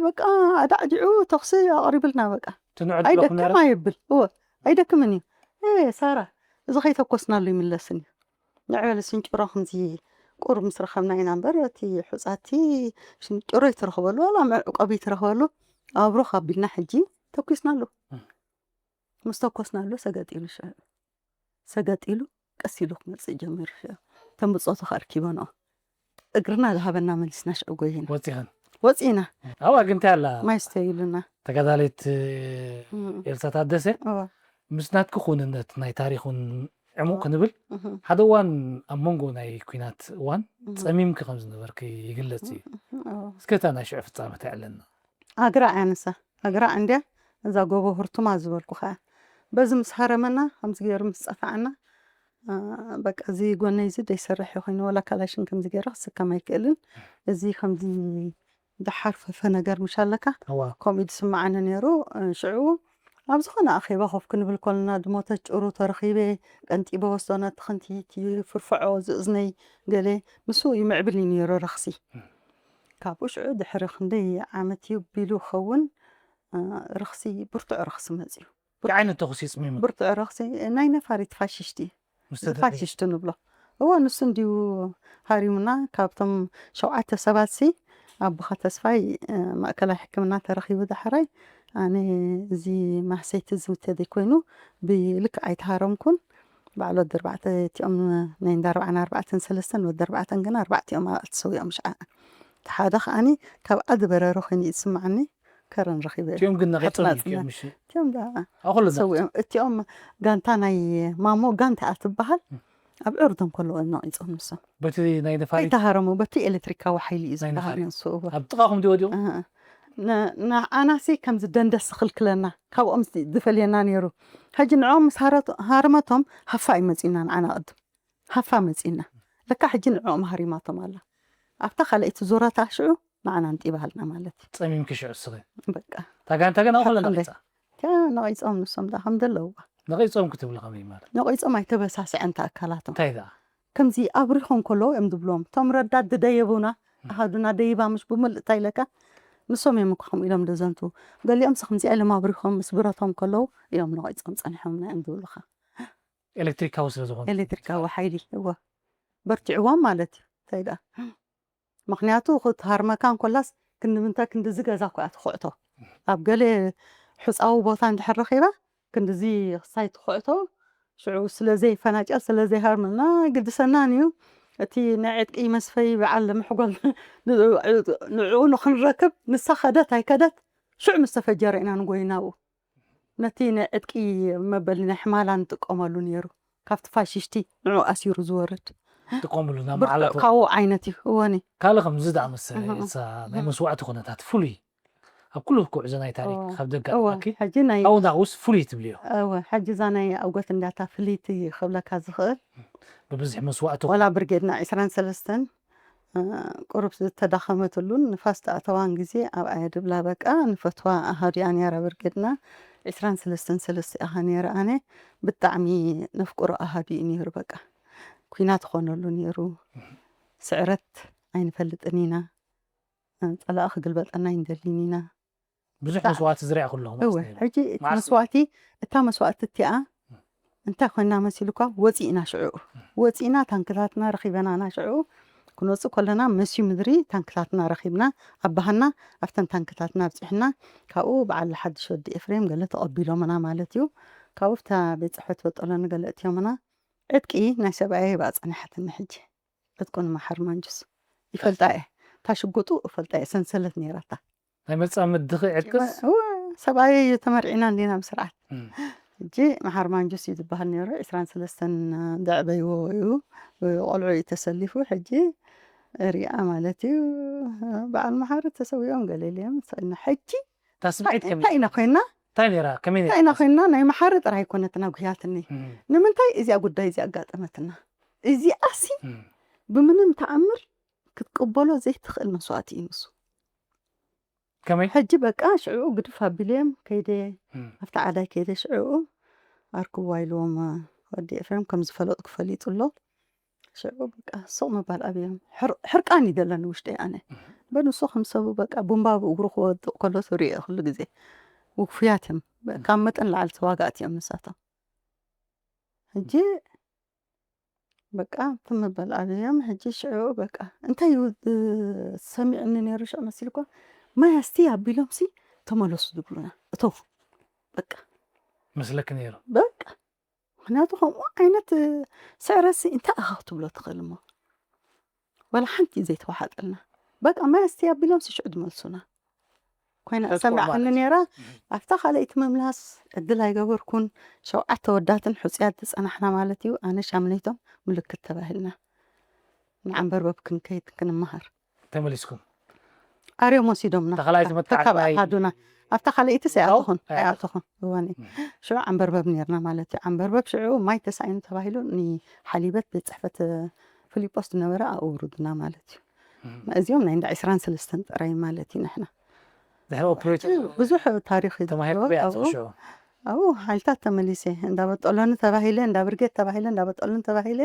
በቃ ኣዳዕዲዑ ተኹሲ ኣቕሪብልና በቃ። ትንዕድ ኣለኹም ነይራ? ኣይደክም ኣየብል። እወ፣ ኣይደክምን እዩ። ኤ፣ ሳራ፣ እዚ ከይተኮስናሉ ይምለስን እዩ። ንዕ በለ ስንጭሮ ከምዚ ቁሩብ ምስ ረኸብና ኢና እምበር፣ እቲ ሑጻቲ ስንጭሮ ይትረኽበሉ፣ ዋላ መዕቆቢ ይትረኽበሉ፣ ኣብሮ ካቢልና ሕጂ ተኩስናሉ። እም። ምስ ተኮስናሉ ሰገጥ ኢሉ ሽዑ። ሰገጥ ኢሉ ቀስ ኢሉ ክመጽእ ጀሚሩ ሽዑ። እተን ብጾቱ ከኣ ኣርኪበንኦ። እግርና ዝሃበና መሊስና ሽዑ ጎይና። ወጺኽን? ወጺና። ኣብኣ ግን እንታይ ኣላ? ማይ ስተዩ ኢሉና። ተጋዳሊት እም። ኤልሳ ታደሰ፣ እዋ። ምስ ናትኪ ኩንነት ናይ ታሪኽ እውን ዕሙቕ እዋ። ክንብል፣ እህ። ሓደ እዋን ኣብ መንጎ ናይ ኲናት እዋን እህ። ጸሚምኪ ከም ዝነበርኪ ይግለጽ እዩ። እህ፣ እዋ። እስከ እታ ናይ ሽዑ ፍጻመ ተዕለና። ኣግራዕ እያ ንሳ። ኣግራዕ እንድያ፣ እዛ ጎቦ ህርቱማ ዝበልኩኻ። በዚ ምስ ሃረመና፣ ከምዚ ገይሩ ምስ ጸፋዓና፣ እ፣ በቃ፣ እዚ ጎነይ እዚ ደይሰርሕ እዩ ኮይኑ፣ ወላ ካላሽን ከምዚ ገይረ ክስከም ኣይክእልን። እዚ ከምዚ ዝሓርፈፈ ነገር ምሽ ኣለካ፣ እዋ። ከምኡ ዝስምዓኒ ነይሩ። እ፣ ሽዑ ኣብ ዝኾነ ኣኼባ ኮፍ ክንብል ከለና፣ ድሞተ ጭሩ ተረኺበ፣ ቀንጢበ ወስዶ፣ ነቲ ክንቲት፣ ፍርፍዖ፣ ዝእዝነይ፣ ገለ፣ ንሱ ይምዕብል እዩ ነይሩ ረኽሲ። እም። ካብኡ ሽዑ ድሕሪ ክንደይ ዓመት እዩ ቢሉ ክኸውን፣ እ፣ ረኽሲ፣ ብርቱዕ ረኽሲ መጺኡ። እንታይ ዓይነት ተኹሲ ጽሚሙ? ብርቱዕ ረኽሲ፣ ናይ ነፋሪት ፋሽስት እዩ። ምስ እዚ ተደርበየ? ፋሽስት ንብሎ። እወ፣ ንሱ እንድዩ ሃሪሙና። ካብቶም ሸውዓተ ሰባት ሲ፣ ኣቦኻ ተስፋይ፣ እ፣ ማእከላይ ሕክምና ተረኺቡ ዳሕራይ፣ ኣነ እዚ ማህሰይቲ ዝምተ ዘይኮይኑ፣ ብልክዕ ኣይተሃረምኩን። በዓል ወዲ ኣርባዕተ እቲኦም ናይ እንዳ ኣርባዓን ኣርባዕተን ሰለስተን ወዲ ኣርባዕተን ግና ኣርባዕቲኦም ኣብኣ ተሰዊኦም ሽዓ። እቲ ሓደ ከኣኒ ካብኣ ዝበረረ ኮይኑ እዩ ዝስምዓኒ፣ ከረን ረኺበ እየ። እቲኦም ግን ነቒጾም ሓጽናጽና። እዮም፣ ምሽ? እቲኦም ደኣ ኣብ ኩሉ ነቒጾም። ሰዊኦም። እቲኦም ጋንታ ናይ ማሞ ጋንታ እያ ትበሃል። እም። ኣብ ዕርዶም ከለዉ እዮም ነቒጾም ንሶም። በቲ ናይ ነፋሪት? ኣይተሃረሙ፣ በቲ ኤሌክትሪካዊ ሓይሊ እዩ ናይ ዝበሃል ነፋሪት። ንሱ፣ እወ። ኣብ ጥቓኹም ድዩ ወዲቑ? እህ። ንዓናሲ ከምዚ ደንደስ ዝኽልክለና ካብኦም ዝፈልየና ነይሩ። ሕጂ ንዕኦም ምስ ሃረመቶም ሃፋ እዩ መፂና፣ ንዓና ቅድም ሃፋ መፂና። ለካ ሕጂ ንዕኦም ሃሪማቶም ኣላ። ኣብታ ካልኣይቲ ዙረታ ሽዑ ንዓና እንጢባሃልና ማለት እዩ። ጸሚምኪ ሽዑ እስኺ በቃ ታጋንታ ግን ኣኸለ ነቂጻ ነቂፆም ንሶም ዳ ከም ዘለዋ ነቂጾም ክትብሊ ከመይ ማለት ነቂፆም ኣይተበሳስዐን ኣካላቶም። እንታይ ደኣ ከምዚ ኣብሪኾም ከለዉ እዮም ዝብሎም። እቶም ረዳት ዝደየቡና ኣሃዱና ደይባ ምሽ ብምልእ እንታይ ኢለካ ንሶም እዮም እኮ ከምኡ ኢሎም ደዘንቱ። ገሊኦም ስ ከምዚኣ ኢሎም ኣብሪኾም ምስ ብረቶም ከለዉ እዮም ነቂፆም ፀኒሖምና እዮም ዝብሉኻ። ኤሌክትሪካዊ ስለ ዝኾነ ኤሌክትሪካዊ ሓይሊ እወ በርቲዕዎም ማለት እዩ። እንታይ ደኣ ምክንያቱ ክትሃርመካ እንኮላስ ክንዲ ምንታይ ክንድዚ ገዛ እኮ እያ ትኹዕቶ። ኣብ ገለ ሑፃዊ ቦታ እንድሕር ረኺባ ክንድዚ ክሳይ ትኹዕቶ ሽዑ ስለ ዘይፈናጨል ስለ ዘይሃርመና ግድሰናን እዩ። እቲ ናይ ዕጥቂ መስፈይ በዓል ምሕጎል ንዕኡ ንኽንረክብ ንሳ ከደት ኣይከደት ሽዑ ምስ ተፈጀረ ኢና ንጎይናኡ። ነቲ ናይ ዕጥቂ መበሊ ናይ ሕማላ ንጥቀመሉ ነይሩ። ካብቲ ፋሽሽቲ ንዑ ኣሲሩ ዝወርድ ትቆምሉ ናብ ብርቱዕ መዓለቱ ካብኡ ዓይነት እዩ። እወኒ ካልእ ከምዚ ዝኣመሰለ እህ፣ እሳ ናይ መስዋዕቲ ኩነታት ፍሉይ ኣብ ኩሉ ጉዕዞ ናይ ታሪክ እወ፣ ካብ ደጋ እወ፣ ኣባኪ ሕጂ ናይ ኣብኡ ናብኡስ ፍሉይ ትብልዮ እወ፣ ሕጂ እዛ ናይ ኣውገት እንዳታ ፍልይቲ ክብለካ ዝኽእል ብብዝሒ መስዋዕቲ ዋላ ብርጌድና ዕስራን ሰለስተን እ፣ ቁሩብ ዝተዳኸመትሉን ንፋስ ተኣተዋን ግዜ ኣብኣ እየ ድብላ። በቃ ንፈትዋ ኣሃዱ እያ ነይራ ብርጌድና ዕስራን ሰለስተን ሰለስተ እኻ ነይረ። ኣነ ብጣዕሚ ነፍቅሮ ኣሃዱ እዩ ነይሩ። በቃ ኩናት ኾነሉ ነይሩ። ስዕረት ኣይንፈልጥን ኢና። እ፣ ጸላኢ ክግልበጠና ኣይንደልን ኢና። ብዙሕ ብጣዕሚ- መስዋዕቲ ዝርኣኹ ኣለኹ እወ ሕጂ እቲ መዓስ- መስዋዕቲ እታ መስዋዕቲ እቲኣ እንታይ ኮይና መሲሉኳ ወፂእና ሽዑ ወፂእና ታንክታትና ረኺበናና ሽዑ ክንወፅእ ከለና መስዩ ምድሪ ታንክታትና ረኺብና ኣባሃና ኣብተን ታንክታትና ኣብፅሕና ካብኡ በዓል ሓድሽ ወዲ ኤፍሬም ገለ ተቐቢሎምና ማለት እዩ። ካብኡ ብታ ቤት ፅሕፈት በጠሎኒ ገለ እትዮምና ዕጥቂ ናይ ሰብኣየ ይብኣ ፀኒሓትኒ ሕጂ ዕጥቁ ንመሓር ማንጁስ ይፈልጣ እየ። እታ ሽጉጡ እፈልጣ እየ ሰንሰለት ነይራታ ናይ መጻምድኺ ዕጥቅስ እወ፣ ሰብኣየይ እዩ ተመርዒና እንዲና ብስርዓት እም፣ ሕጂ መሓር ማንጁስ እዩ ዝበሃል ነይሩ ዕስራን ሰለስተን ዘዕበይዎ እዩ ቆልዑ እዩ ተሰሊፉ ሕጂ ሪኣ ማለት እዩ በዓል መሓር ተሰዊኦም ገሌልዮም ሰና ሕጂ እታ ስምዒት ከመይ እንታይ ኢና ኮይና እንታይ ነይራ ከመይ ነይራ እንታይ ኢና ኮይና ናይ መሓር ጥራይ ኣይኮነትና ጉህያትኒ እም፣ ንምንታይ እዚኣ ጉዳይ እዚኣ ኣጋጠመትና እዚኣሲ እም፣ ብምንም ተኣምር ክትቅበሎ ዘይትኽእል መስዋእቲ እዩ ንሱ ከመይ ሕጂ በቃ ሽዕኡ ግድፍ ኣቢልዮም ከይደ እም፣ ኣብቲ ዓዳይ ከይደ ሽዕኡ ኣርክዋ ኢልዎም ወዲ ኤፍሬም ከም ዝፈለጥኩ ፈሊጡ ኣሎ ሽዕኡ በቃ ሱቕ ምባል ኣብዮም ሕር- ሕርቃን እዩ ዘለኒ ውሽጠይ ኣነ በንሱ ከም ሰቡ በቃ ቡምባ ብእግሩ ክወድቕ ከሎ ትሪኦ ኩሉ ግዜ ውፉያት እዮም ካብ መጠን ላዕሊ ተዋጋእቲ እዮም ንሳቶም ሕጂ በቃ ትምበል ኣብዮም ሕጂ ሽዑ በቃ እንታይ እዩ ሰሚዕኒ ነይሩ ሽዑ መሲልኳ ማይ ኣስቲ ኣቢሎም ሲ ተመለሱ ዝብሉና እተው በቃ መስለክ ነይሩ በቃ ምክንያቱ ከምኡ ዓይነት ስዕረሲ እንታይ ኣኻ ክትብሎ ትኽእል እሞ ዋላ ሓንቲ ዘይተዋሓጠልና በቃ ማይ ኣስቲ ኣቢሎም ሲ ሽዑ ዝመልሱና ኮይና ተጥቆ ሰሚዓኒ ማለት እዩ። ነይራ ኣብታ ካልኣይቲ ምምላስ ዕድል ኣይገበርኩን ሸውዓተ ወዳትን ሕፁያት ዝፀናሕና ማለት እዩ ኣነ ሻምነይቶም ምልክት ተባሂልና ንዓንበርበብ ክንከይድ ክንመሃር ተመሊስኩም ኣርዮም ወሲዶምና እታ ካልኣይቲ መጥቃዕቲ ተካብ ናይ- ኣሃዱና ኣብታ ካልኣይቲ ሰይኣትኹን ኣይ- ኣይኣትኹን እዋኒ ሽዑ ዓንበርበብ ነርና ማለት እዩ ዓንበርበብ ነርና ማለት እዩ ዓንበርበብ ሽዑ ማይ ተሳኢኑ ተባሂሉ ንሓሊበት ቤት ፅሕፈት ፊሊጶስ ዝነበረ ኣውርዱና ማለት እዩ እዚኦም ናይ እንዳ ዕስራን ሰለስተን ጥራይ ማለት እዩ ንሕና ድሕሪ ኦፕሬሽን ብዙሕ ታሪክ እዩ ተማሂርኩ ዘለዎ በይ ኣብኡ ኣትሽዑ ኣብኡ ሓይልታት ተመሊሰ እንዳ በጠሎኒ ተባሂለ እንዳ ብርጌድ ተባሂለ እንዳ በጠሎኒ ተባሂለ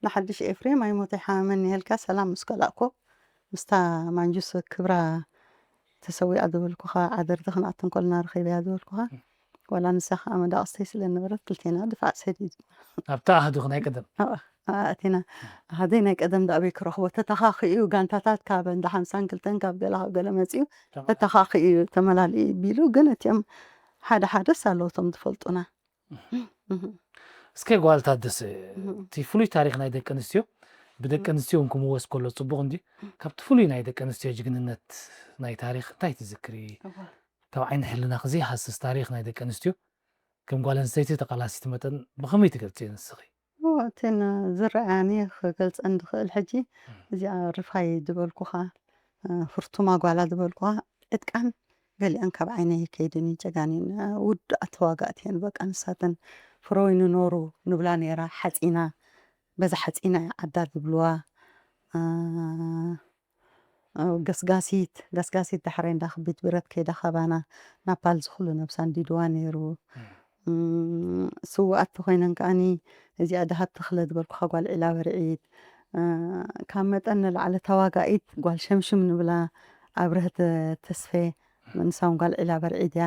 ንሓድሽ ኤፍሬም ኣይሞተ ይሓመመኒ ኢልካ ሰላም ምስ ከላእኮ ምስታ ማንጁስ ክብራ ተሰዊኣ ዝበልኩኻ ዓደርቲ ክንኣቱ እንከልና ረኺበያ ዝበልኩኻ ዋላ ንሳ ከዓ መዳቕስተይ ስለ ነበረት ክልቴና ድፋዕ ሰዲድ ኣብታ ኣህዱ ናይ ቀደም ኣእቲና ኣሃደይ ናይ ቀደም ዳኣበይ ክረኽቦ ተተኻኽኡ ጋንታታት ካብ እንዳ ሓምሳን ክልተን ካብ ገለ ካብ ገለ መፅኡ ተተኻኽኡ ተመላልኡ ቢሉ ግን እቲኦም ሓደ ሓደስ ኣለውቶም ዝፈልጡና እስከ ጓልታት ደስ እቲ ፍሉይ ታሪክ ናይ ደቂ ኣንስትዮ ብደቂ ኣንስትዮ እውን ክምወስ ከሎ ፅቡቅ እንዲ ካብቲ ፍሉይ ናይ ደቂ ኣንስትዮ ጅግንነት ናይ ታሪክ እንታይ ትዝክሪ ካብ ዓይኒ ሕልና ክዘይሃስስ ታሪክ ናይ ደቂ ኣንስትዮ ከም ጓል ኣንስተይቲ ተቃላሲት መጠን ብከመይ ትገልፅዮ ንስኺ እተን ዝረኣያኒ ክገልፀን ዝኽእል ሕጂ እዚኣ ርፋይ ዝበልኩኻ ፍርቱማ ጓላ ዝበልኩኻ ዕጥቃን ገሊኣን ካብ ዓይነይ ከይድን እዩ ጀጋኒን። ውዱኣት ተዋጋእቲ እየን። በቃ ንሳተን ፍረወይኒ ኖሩ ንብላ ነይራ። ሓፂና፣ በዛ ሓፂና እያ ዓዳ ዝብልዋ። አ፣ ገስጋሲት፣ ገስጋሲት ዳሕረይ እንዳ ክቢት ብረት ከይዳ ካባና ናፓል ዝኹሉ ነብሳ እንዲድዋ ነይሩ። እም፣ ስውኣት ተኾይነን ከኣኒ እዚኣ ደሃብ ተኽለ ዝበልኩኻ ጓል ዒላ በርዒት፣ እ፣ ካብ መጠን ንላዕሊ ተዋጋኢት ጓል ሸምሽም ንብላ ኣብረህት ተስፌ፣ ንሳ እውን ጓል ዒላ በርዒት እያ።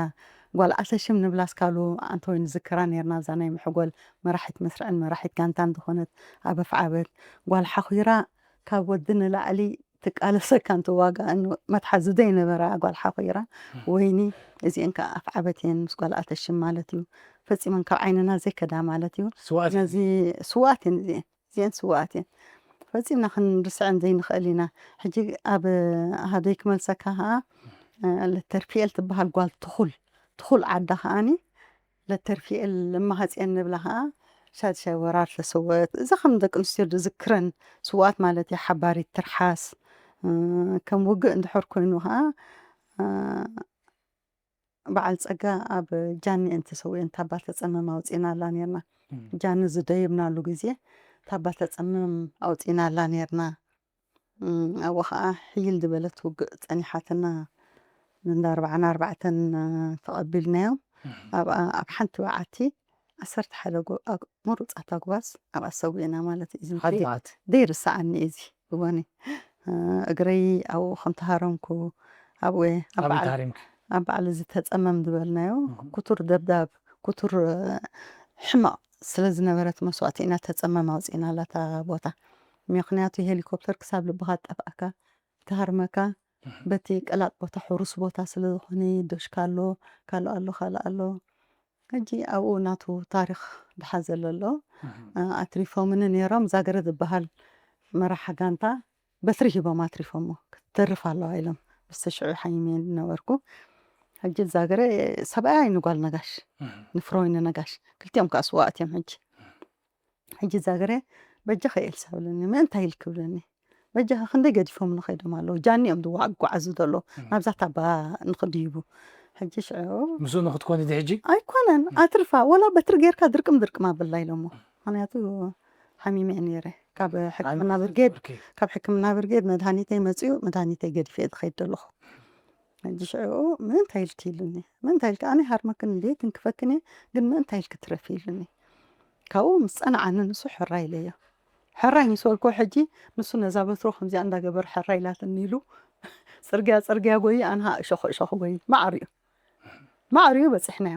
ጓል ኣሰሽም ንብላ እስካሉ ኣንተወይ ንዝክራ ነይርና፣ እዛ ናይ መሕጎል መራሒት መስርዕን መራሒት ጋንታን ዝኾነት ኣብ ኣፍዓበት። ጓል ሓኺራ ካብ ወዲ ንላዕሊ ትቃለሰካን ትዋጋእን መትሓዚ ዘይነበራ ጓል ሓኺራ ወይኒ፣ እዚአን ከዓ ኣፍዓበት እየን ምስ ጓል ኣተሽም ማለት እዩ። ፈጺመን ካብ ዓይንና ዘይከዳ ማለት እዩ። ስውኣት እየን። ነዚ ስውኣት እየን እዚአን፣ እዚአን ስውኣት እየን። ፈጺምና ክንርስዐን ዘይንኽእል ኢና። ሕጂ ኣብ ሃደይ ክመልሰካ ከዓ፣ እ፣ ለተርፊኤል ትበሃል ጓል ትኹል፣ ትኹል ዓዳ ከዓኒ ለተርፊኤል እማሃፅየን ንብላ ከዓ ሻድሻይ ወራር ተሰወት። እዛ ከም ደቂ ኣንስትዮ ዝዝክረን ስውኣት ማለት እዩ። ሓባሪት ትርሓስ፣ እ፣ ከም ውግእ እንድሕር ኮይኑ ከዓ፣ እ፣ በዓል ጸጋ ኣብ ጃኒ እየን ተሰዊአን፣ ታባ ተጸመም ኣውፂእናላ ነርና። እም። ጃኒ ዝደየብናሉ ግዜ ታባ ተጸመም ኣውፂእናላ ነርና። እም፣ ኣብኡ ኸዓ ሕይል ዝበለት ውግእ ጸኒሓትና። እንዳ ኣርባዓን ኣርባዕተን ተቐቢልናዮም። እም። ኣብኣ ኣብ ሓንቲ በዓቲ ዓሰርተ ሓደ ጎ-፣ ኣግ-፣ ምሩጻት ኣጉባዝ ኣብኣ ሰዊእና ማለት እዩ። እዚ ሓንቲ ደይ-፣ በዓቲ። ደይርስዓኒ እዚ እዋኒ። እ፣ እግረይ ኣብኡ ከም ተሃረምኩ፣ ኣብኡ እየ ኣብ ኣበይ በዓል፣ ተሃሪምኪ? ኣብ በዓል እዚ ተጸመም ዝበልናዮ፣ እም። ክቱር ደብዳብ፣ ክቱር፣ እ፣ ሕማቕ ስለ ዝነበረት መስዋእቲ ኢና ተጸመም ኣውጺእናላ እታ ቦታ። ምኽንያቱ ሄሊኮፕተር ክሳብ ልብኻ ትጠፍኣካ፣ ትሃርመካ፣ እም። በቲ ቀላጥ ቦታ፣ ሕሩስ ቦታ ስለ ዝኾነ፣ ዶሽካ ኣሎ፣ ካልእ ኣሎ፣ ካልእ ኣሎ። ሕጂ ኣብኡ ናቱ ታሪኽ ዝሓዘለ ኣሎ። እም። እ፣ ኣትሪፎምኒ ነይሮም። ዛገረ ዝበሃል መራሒ ጋንታ በትሪ ሂቦም ኣትሪፎሞ። ክትተርፍ ኣለዋ ኢሎም። ብስተ ሽዑ ሓይሜ ዝነበርኩ። ሕጂ ዛገረ ሰብኣይ ንጓል ነጋሽ፣ እም። ንፍረወይኒ ነጋሽ። ክልቲኦም ከኣ ስውኣት እዮም ሕጂ። ሕጂ ዛገረ በጃኺ ኤልሳ ብለኒ። ምእንታይ ኢልኪ ብለኒ። በጃኺ ክንደይ ገዲፎም ንኸይዶም ኣለዉ። ጃኒ እዮም ዝዋ-፣ ዝጓዓዙ ዘለዉ። እም። ናብዛ ታባ ንኽድይቡ። ሕጂ ሽዑ ምስኡ ንኽትኮኒ ዲ ሕጂ? ኣይኮነን። እም። ኣትርፋ። ወላ በትሪ ጌርካ ድርቅም ድርቅም ኣብላ ኢሎሞ። ምኽንያቱ ሓሚመ እየ ነይረ። ካብ ሕክምና ብርጌድ፣ ኦኬ። ካብ ሕክምና ብርጌድ መድሃኒተይ መፅኡ፣ መድሃኒተይ ገዲፈ እየ ዝኸይድ ዘለኹ። ሕጂ ሽዑ ምእንታይ ኢልኪ ኢሉኒ። ምእንታይ ኢልኪ? ኣነ ሃርመክን እንዴ ትንክፈክን እየ፣ ግን ምእንታይ ኢልኪ ትረፊ ኢሉኒ። ካብኡ ምስ ጸንዓኒ ንሱ ሕራይ ኢለዮ። ሕራይ ምስ በልኩ ሕጂ ንሱ ነዛ በትሮ ከምዚኣ እንዳገበረ ሕራይ ኢላትኒ ኢሉ ጽርግያ ጽርግያ ጎይ፣ ኣንሃ እሾኽ እሾኽ ጎይ። ማዕሪኡ፣ ማዕሪኡ በጺሕናዮ።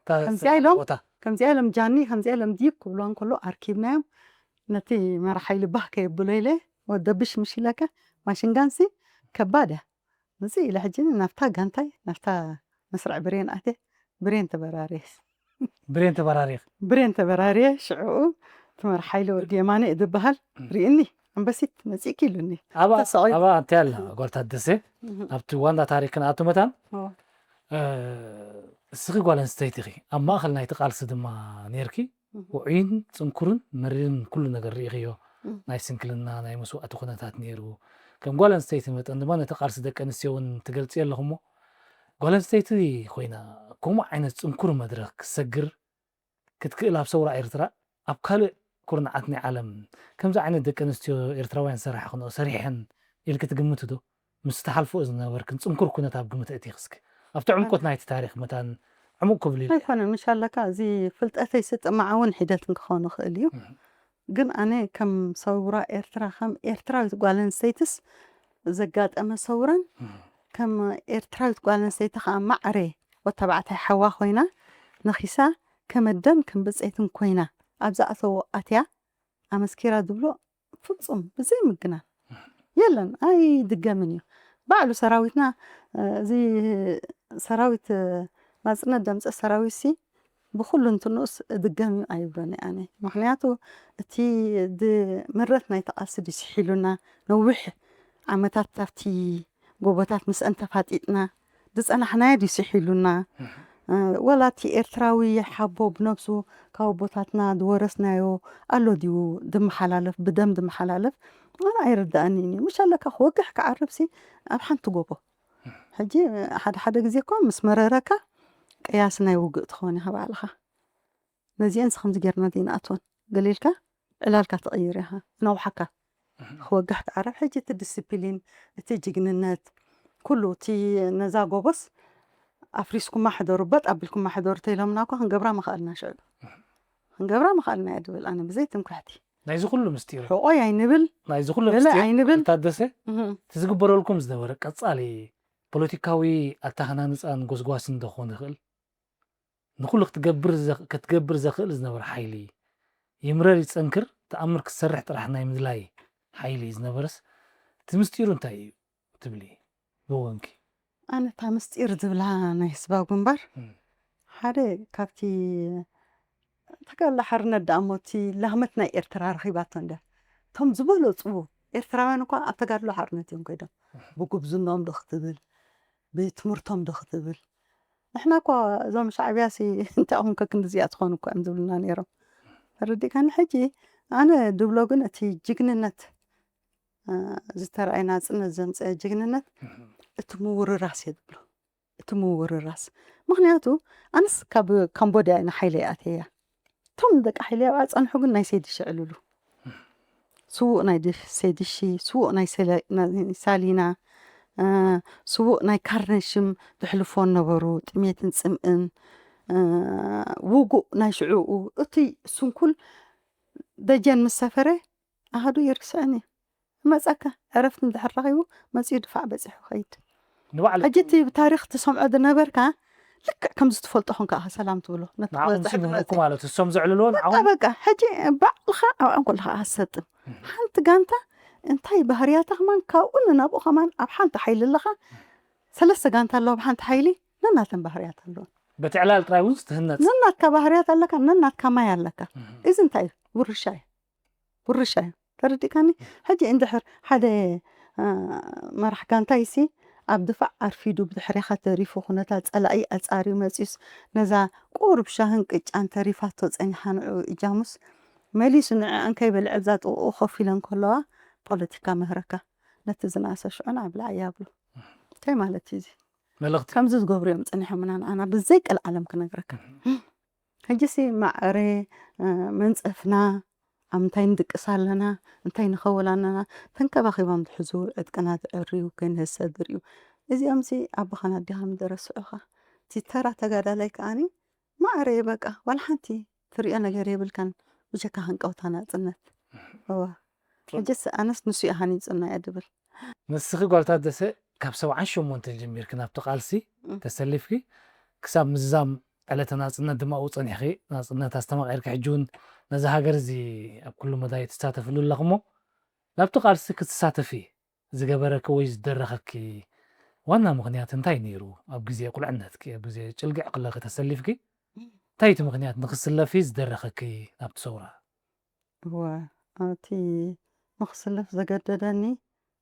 እታ ከምዚኣ ኢሎም፣ ቦታ። ከምዚኣ ኢሎም ጃኒ፣ ከምዚኣ ኢሎም ዲብ ክብልዋ እንከሎ ኣርኪብናዮም። ነቲ መራሓይ ልባህ ከየብሎ ኢለ፣ ወደብሽ ምሽ ኢለካ፣ ማሽንጋንሲ ከባድ እያ። ምጽእ ኢለ ሕጂ ናብታ ጋንታይ፣ ናብታ መስርዕ ብሬን ኣትየ፣ ብሬን ተበራርየ። ብሬን ተበራሪኽ። ብሬን ተበራርየ፣ ሽዕኡ ትመርሓ ኢለ ወዲ የማነ እዩ ዝበሃል። እም። ርእኒ፣ ኣንበሲት መጺእኪ ኢሉኒ። ኣብኣ፣ ተሰቒሉ። ኣብኣ እንታይ ኣላ ጓል ታደሰ? እም። ኣብቲ ዋና ታሪኽና ኣቶ መታን፣ ኦ። እ፣ እስኺ ጓል ኣንስተይቲ ኢኺ። ኣብ ማእከል ናይቲ ቃልሲ ድማ ነይርኪ። እም። ውዑይን ጽንኩርን መሪርን ኩሉ ነገር ርኢኽዮ። እም። ናይ ስንክልና፣ ናይ መስዋእቲ ኩነታት ነይሩ። ከም ጓል ኣንስተይቲ መጠን ድማ ነቲ ቃልሲ ደቂ ኣንስትዮ እውን ትገልጽዮ ኣለኹ እሞ፣ ጓል ኣንስተይቲ ኮይና ከምኡ ዓይነት ጽንኩር መድረኽ ክትሰግር ክትክእል ኣብ ሰውራ ኤርትራ፣ ኣብ ካልእ ኩርናዓት ናይ ዓለም ከምዚ ዓይነት ደቂ ኣንስትዮ ኤርትራውያን ሰራሕ ክነኦ ሰሪሐን ኢልኪ ትግምቲ ዶ? ምስ ትሓልፎ ዝነበርክን ጽንኩር ኩነት ኣብ ግምት እቲኺ እስኪ። ኣብቲ ዕምቆት ናይቲ ታሪኽ መታን ዕሙቕ ክብል ኢለ። ኣይኮነን፣ ምሽ ኣለካ፣ እዚ ፍልጠተይ ስጥማዕ እውን ሒደት ክኸውን ይኽእል እዩ። እም። ግን ኣነ ከም ሰውራ ኤርትራ፣ ከም ኤርትራዊት ጓል ኣንስተይትስ ዘጋጠመ ሰውራን፣ እም። ከም ኤርትራዊት ጓል ኣንስተይቲ ከዓ ማዕረ ወተባዕታይ ሓዋ ኮይና ነኺሳ ከም ኣደን ከም ብጸይትን ኮይና ኣብዛ ኣተዎ ኣትያ ኣመስኪራ ዝብሎ ፍጹም ብዘይ ምግናን የለን፣ ኣይድገምን እዩ። ባዕሉ ሰራዊትና፣ እ፣ እዚ ሰራዊት፣ እ፣ ናጽነት ደምጸ ሰራዊት ሲ ብኹሉ እንትንኡስ እድገም እዩ ኣይብሎን እየ ኣነ። ምኽንያቱ እቲ ድ-፣ ምረት ናይቲ ቃልሲ ድዩ ስሒሉና፣ ነዊሕ ዓመታት ኣብቲ ጎቦታት ምስአን ተፋጢጥና ዝጸናሕናዮ ድዩ ስሒሉና? እም። እ፣ ወላ እቲ ኤርትራዊ ሓቦ ብነብሱ ካብ ኣቦታትና ዝወረስናዮ ኣሎ ድዩ ዝመሓላለፍ፣ ብደም ዝመሓላለፍ? ኣነ ኣይርድኣንን እዩ። ምሽ ኣለካ ክወግሕ ክዓርብ ሲ ኣብ ሓንቲ ጎቦ። እም። ሕጂ ሓደ ሓደ ግዜ እኮ ምስ መረረካ ቀያሲ ናይ ውግእ ትኸውን ኢኻ ባዕልኻ። ነዚአን ከምዚ ጌርና ዘይንኣትወን ገለ ኢልካ ዕላልካ ትቕይር ኢኻ፣ ነውሓካ። ክወግሕ ክዓረብ። ሕጂ እቲ ዲስፕሊን፣ እቲ ጅግንነት፣ ኩሉ እቲ ነዛ ጎቦስ ኣፍሪስኩማ ሕደሩ፣ በጥ ኣቢልኩማ ሕደሩ ተኢሎምና እኳ ክንገብራ ምኽኣልና ሽዑ። ክንገብራ ምኽኣልና እያ ድብል ኣነ ብዘይ ትምክሕቲ። ናይዚ ኩሉ ምስጢር ሕቆይ ኣይንብል ናይዚ ኩሉ ገለ ምስጢር ኣይንብል ታደሰ እህም። እቲ ዝግበረልኩም ዝነበረ ቀጻሊ ፖለቲካዊ ኣተሃናንፃን ጎስጓስን ዶ ክኾን ይኽእል? ንኹሉ ክትገብር ዘኽ- ክትገብር ዘኽእል ዝነበረ ሓይሊ ይምረር ይፀንክር ተኣምር ክትሰርሕ ጥራሕ ናይ ምድላይ ሓይሊ ዝነበረስ እቲ ምስጢሩ እንታይ እዩ ትብሊ ብወንኪ? ኣነ እታ ምስጢር ዝብላ ናይ ህዝባዊ ግንባር እም። ሓደ ካብቲ ተጋድሎ ሓርነት ደኣ እሞ እቲ ላህመት ናይ ኤርትራ ረኺባቶ እንደ እቶም ዝበለፁ ኤርትራውያን እኳ ኣብ ተጋድሎ ሓርነት እዮም ከይዶም ብጉብዝኖም ዶ ክትብል ብትምህርቶም ዶ ክትብል ንሕና እኳ እዞም ሻዕብያ ሲ እንታይ ኹም ከክንድዚኣ ትኾኑ እኳ እዮም ዝብሉና ነይሮም ተረዲእካኒ ሕጂ ኣነ ድብሎ ግን እቲ ጅግንነት ዝተረኣየ ናፅነት ዘምፀአ ጅግንነት እቲ ምውርራስ እየ ዝብሎ እቲ ምውርራስ ምክንያቱ ኣነስ ካብ ካምቦድያ ኢና ሓይለ ይኣተያ እቶም ደቂ ሓይለ ኣብኣ ፀንሑ ግን ናይ ሰይዲ ሽዕልሉ ስዉእ ናይ ሰይዲ ሺ ስዉእ ናይ ሳሊና ስዉእ ናይ ካርነሽም ዝሕልፎ ነበሩ ጥሜትን ፅምእን ውጉእ ናይ ሽዕኡ እቲ ስንኩል ደጀን ምስ ሰፈረ ኣሃዱ የርክስዐኒ መፀካ ዕረፍቲ እንድሕር ረኺቡ መፂኡ ድፋዕ በፂሑ ኸይድ ንባዕሉ ሕጂ እቲ ብታሪክ ትሰምዖ ዝነበርካ ልክዕ ከምዚ ትፈልጦ ኹን ከዓ ሰላም ትብሎ ነቲ ንዓኹም ክበፅሕ ስምዑ እኮ ትመፅእ ማለት እሶም ዘዕልልዎ በቃ ንዓኹም በቃ ሕጂ ባዕልኻ ኣብኣም ከለኻ ኣሰጥም ሓንቲ ጋንታ እንታይ ባህርያታ ከማን ካብኡ ንናብኡ ከማን ኣብ ሓንቲ ሓይሊ ኣለኻ ሰለስተ ጋንታ ኣለዎ ብሓንቲ ሓይሊ ነናተን ባህርያት ኣለዎ በቲ ዕላል ጥራይ እውን ዝትህነፅ ነናትካ ባህርያት ኣለካ ነናትካ ማይ ኣለካ እዚ እንታይ እዩ ውርሻ እዩ ውርሻ እዩ ተረዲእካኒ ሕጂ እንድሕር ሓደ መራሕ ጋንታይ ሲ ኣብ ድፋዕ ኣርፊዱ ብድሕሬኻ ተሪፉ ኩነታት ፀላኢ ኣፃርዩ መፂኡስ ነዛ ቁሩብ ሻህን ቅጫን ተሪፋቶ ፀኒሓ ንዕኡ እጃሙስ መሊሱ ንዕኣን ከይበልዐ እዛ ጥቕኡ ኮፍ ኢለን ከለዋ ፖለቲካ ምህረካ ነቲ ዝነኣሰ ሽዑ ንዓብላ እያ ብሎ እንታይ ማለት እዩ እዚ መልእኽቲ ከምዚ ዝገብሩ እዮም ፀኒሖምና ንኣና ብዘይ ቀልዓለም ክነግረካ ሕጂሲ ማዕረ መንፀፍና ኣብ ምንታይ ንድቅስ ኣለና እንታይ ንኸውን ኣለና ተንከባኺቦም ዝሕዙ ዕጥቅና ዝዕርዩ ክንህሰ ዝርዩ እዚኦምሲ ኣቦኻን ኣዴኻን ዝረስዑኻ እቲ ተራ ተጋዳላይ ከኣኒ ማዕረ በቃ ዋላ ሓንቲ ትሪኦ ነገር የብልካን ብጀካ ክንቀውታ ናፅነት እዋ ሕጅስ ኣነስ ንሱ እዩ ሃኒፁና እየ ድብል ንስኺ ጓል ታደሰ ካብ ሰብዓን ሸሞንተን ጀሚርኪ ናብቲ ቃልሲ ተሰሊፍኪ ክሳብ ምዝዛም ዕለተ ናፅነት ድማ ኣብኡ ፀኒሕኺ ናፅነት ኣስተማቒርኪ ሕጂ እውን ነዚ ሃገር እዚ ኣብ ኩሉ መዳይ ትሳተፍሉ ኣለኹ እሞ ናብቲ ቃልሲ ክትሳተፊ ዝገበረኪ ወይ ዝደረኸኪ ዋና ምኽንያት እንታይ ነይሩ ኣብ ግዜ ቁልዕነትኪ ኣብ ግዜ ጭልግዕ ክለኺ ተሰሊፍኪ እንታይ እቲ ምኽንያት ንኽስለፊ ዝደረኸኪ ናብቲ ሰውራ እወ እቲ ንኽስለፍ ዘገደደኒ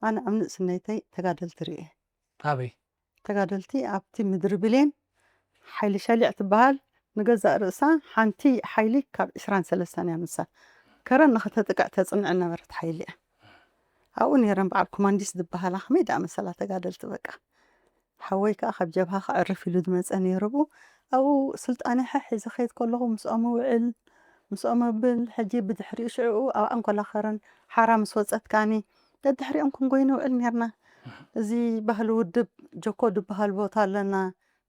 ኣነ ኣብ ንእስነይተይ ተጋደልቲ ርእየ ኣበይ ተጋደልቲ ኣብቲ ምድሪ ብሌን ሓይሊ ሸሊዕ ትበሃል ንገዛእ ርእሳ ሓንቲ ሓይሊ ካብ ዕስራን ሰለስተን እያ ንሳ ከረን ንኽተጥቅዕ ተፅንዕ ነበረት ሓይሊ እያ ኣብኡ ነይረን በዓል ኮማንዲስ ዝበሃላ ከመይ ደኣ መሰላ ተጋደልቲ በቃ ሓወይ ከዓ ካብ ጀብሃ ከዕርፍ ኢሉ ዝመፀ ነይሩ ብኡ ኣብኡ ስልጣነ ሕሕ ኢዘ ከይድ ከለኹ ምስኦም እውዕል ምስኦም እብል ሕጂ ብድሕሪኡ ሽዕኡ ኣብኣን ኮላኸረን ሓራ ምስ ወፀት ከኣኒ ደድሕሪኦም ክንጎይ ንውዕል ነርና እዚ ባህሊ ውድብ ጀኮ ዝበሃል ቦታ ኣለና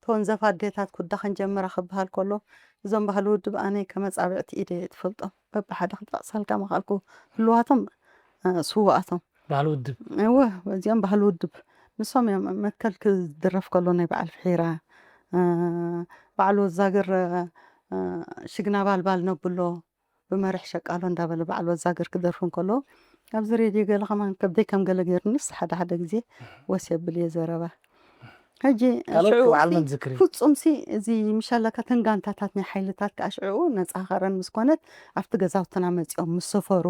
ተወንዘፍ ኣዴታት ኩዳ ክንጀምራ ክበሃል ከሎ እዞም ባህሊ ውድብ ኣነ ከመፃብዕቲ ኢደ እየ ትፈልጦም በብሓደ ክጠቕሰልካ ምኽኣልኩ ህልዋቶም ስውኣቶም ባህሊ ውድብ እወ እዚኦም ባህሊ ውድብ ንሶም እዮም መትከል ክድረፍ ከሎ ናይ በዓል ፍሒራ በዓል ወዛግር ሽግና ባልባል ነብሎ ብመርሕ ሸቃሎ እንዳበለ በዓል ወዛግር ክደርፉ እንከሎ ኣብዚ ሬድዮ ገለ ከማን ከብደይ ከም ገለ ገይሩንስ ሓደ ሓደ ግዜ ወስ የብል እየ ዘረባ ሕጂ ካልኦት ሽዑ በዓል እቲ መን ዝክሪ? ፍጹምሲ እዚ ምሻለካ ተን ጋንታታት ናይ ሓይልታት ከዓ ሽዕኡ ነፃ ከረን ምስ ኮነት ኣብቲ ገዛውትና መፂኦም ምስ ሰፈሩ